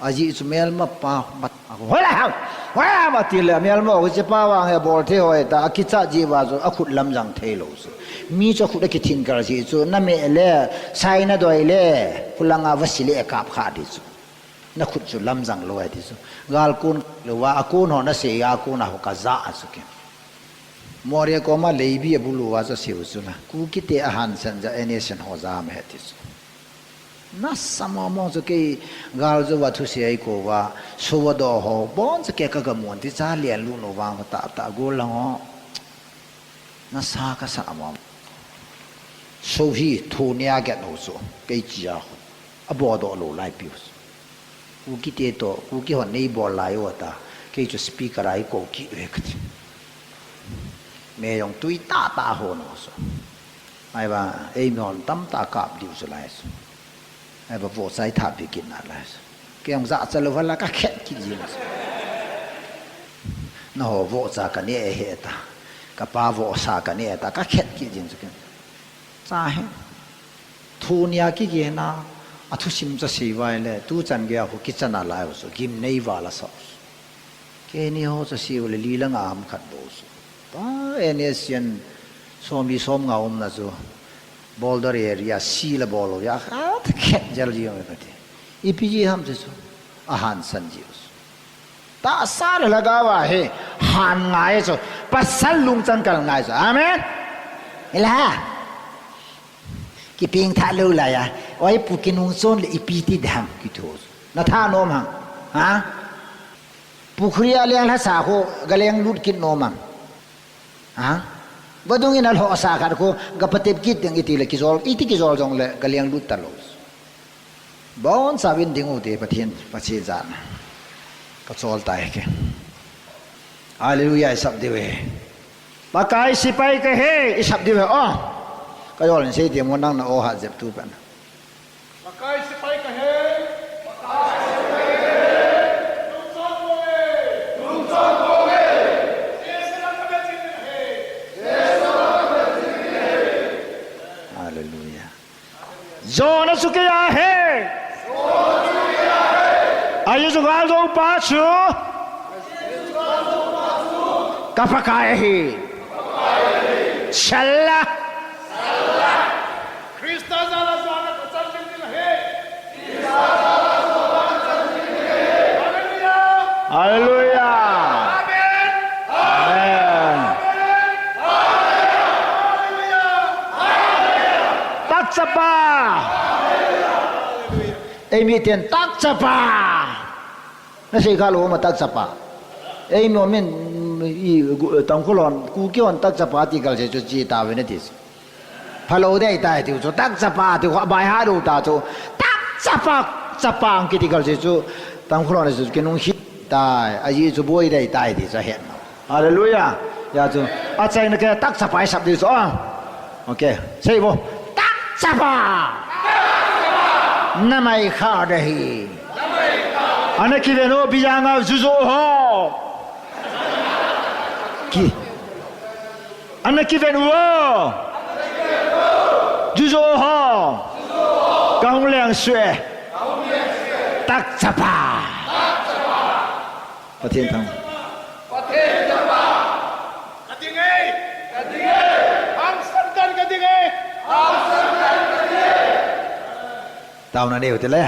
Ajeh chu melma pa, mat, a, hola ham, hola ham, ati le, melma, kiche pa vang he bol thei hoi ta, akicha ji va chu, akhut lamjang thei lou chu. Mi chu akhut akithin kal ji chu, na me le, sai na doi le, khulanga vasi le kap kha di chu. Na khut chu lamjang lou ai di chu. Gal kun lou va, akun ho na sei, akun a ho ka ja a chu ke. Moria koma leibi abulu va chu siu chu na. Kukite ahansan ja, N S N ho ja me he ti chu. Nasa mong mong chu kei gal jo va thusei ko va, sova do ho, bon chu kei ka gamun ti cha lian lu no vang ta ta gol lang ho. Nasa kasa mong. So hi thu nia get no chu, kei chi a ho. Abo do lo lai piu chu. Kukite to, Kuki hon nei bol lai u ta. Kei chu speaker a i ko ki ve kati. Me jong tui ta ta ho no chu. Ai va, ei mi hon tam ta kap diu chu lai chu. Ai va vo chai tha pi kin na lai chu. Kei jong ja cha lou va la ka khet ki jing chu. Na ho vo cha ka ne he ta. Ka pa vo sa ka ne ta. Ka khet ki jing chu ken. Cha he. Thu nia kigena, athusim cha sei vai le, tu chan gei a khu kichan a lai u chu, gim nei val a sa u chu. Kei ni ho cha sei u le, li la nga ham khat bou chu. Pa, N S N, som li som nga um na chu, Boulder area, si la bol u ya, khat khet jel ji u ka ti. Ipi ji ham chu chu, ahansan ji u chu. Tahsa le lhagao a hi han ngai chu, pasal lungchang kal ngai chu. Amen. Ila. Kiping tha lou lai a. Oi pu kinung chon le ipi ti dam kithu. Na tha nom hang. Ha? Pukhri a leng lha sa khu ga leng lut kit nom hang. Ha? Vadung in a lho sa khat khu ga patep kit ding iti le kijol, iti kijol jong le ga leng lut ta lou. Bon sa vin ding u te Pathen, Pathen jan. Ka chol tai ke. Hallelujah, i sap diu e. Pakai sipai ka he, i sap diu e. Oh. Ka yol in sei ti mo nang na o ha jep tu pen. Pakai sipai ka he. Pakai sipai ka he. Lungchang ko e. Lungchang ko e. Jesu na ka be chin he. Jesu na ka be chin he. Hallelujah. Jona chu kei a he. Ahi chu gal jou pa chu. Ka Pakai ahi. Shala. Krista jala jona ka chan jing ding ahi. Hallelujah. Hallelujah. Amen. Amen. Hallelujah. Takchapa. Eimi ten takchapa. Na sei kha lou ma takchapa. Eimi min i, gu, Tangkhul hon, Kuki hon takchapa ti kal se chu chi ta ve na ti. Phalou dei tai tiu chu, takchapa tiu, bai ha dou ta chu, takchapa, chapa ang kiti kal se chu, Tangkhul hon chu kinung hi. tai, ajeh chu boi dei tai ti chu ahet. Hallelujah. Hijeh chun achaina kei, takchapa isap diu chu a. Okay. Sei vo. Takchapa. Namai kha de hi. Ana kiven u bijanga jujo ho. Ki. Ana kiven u. Jujo ho. Kahung leng sue. Takchapa. Pathen thang. Pathen thang. Ka ding e. Ka ding e. Hangsan tan ka ding e. Hangsan tan ka ding e. Taona neiu te le.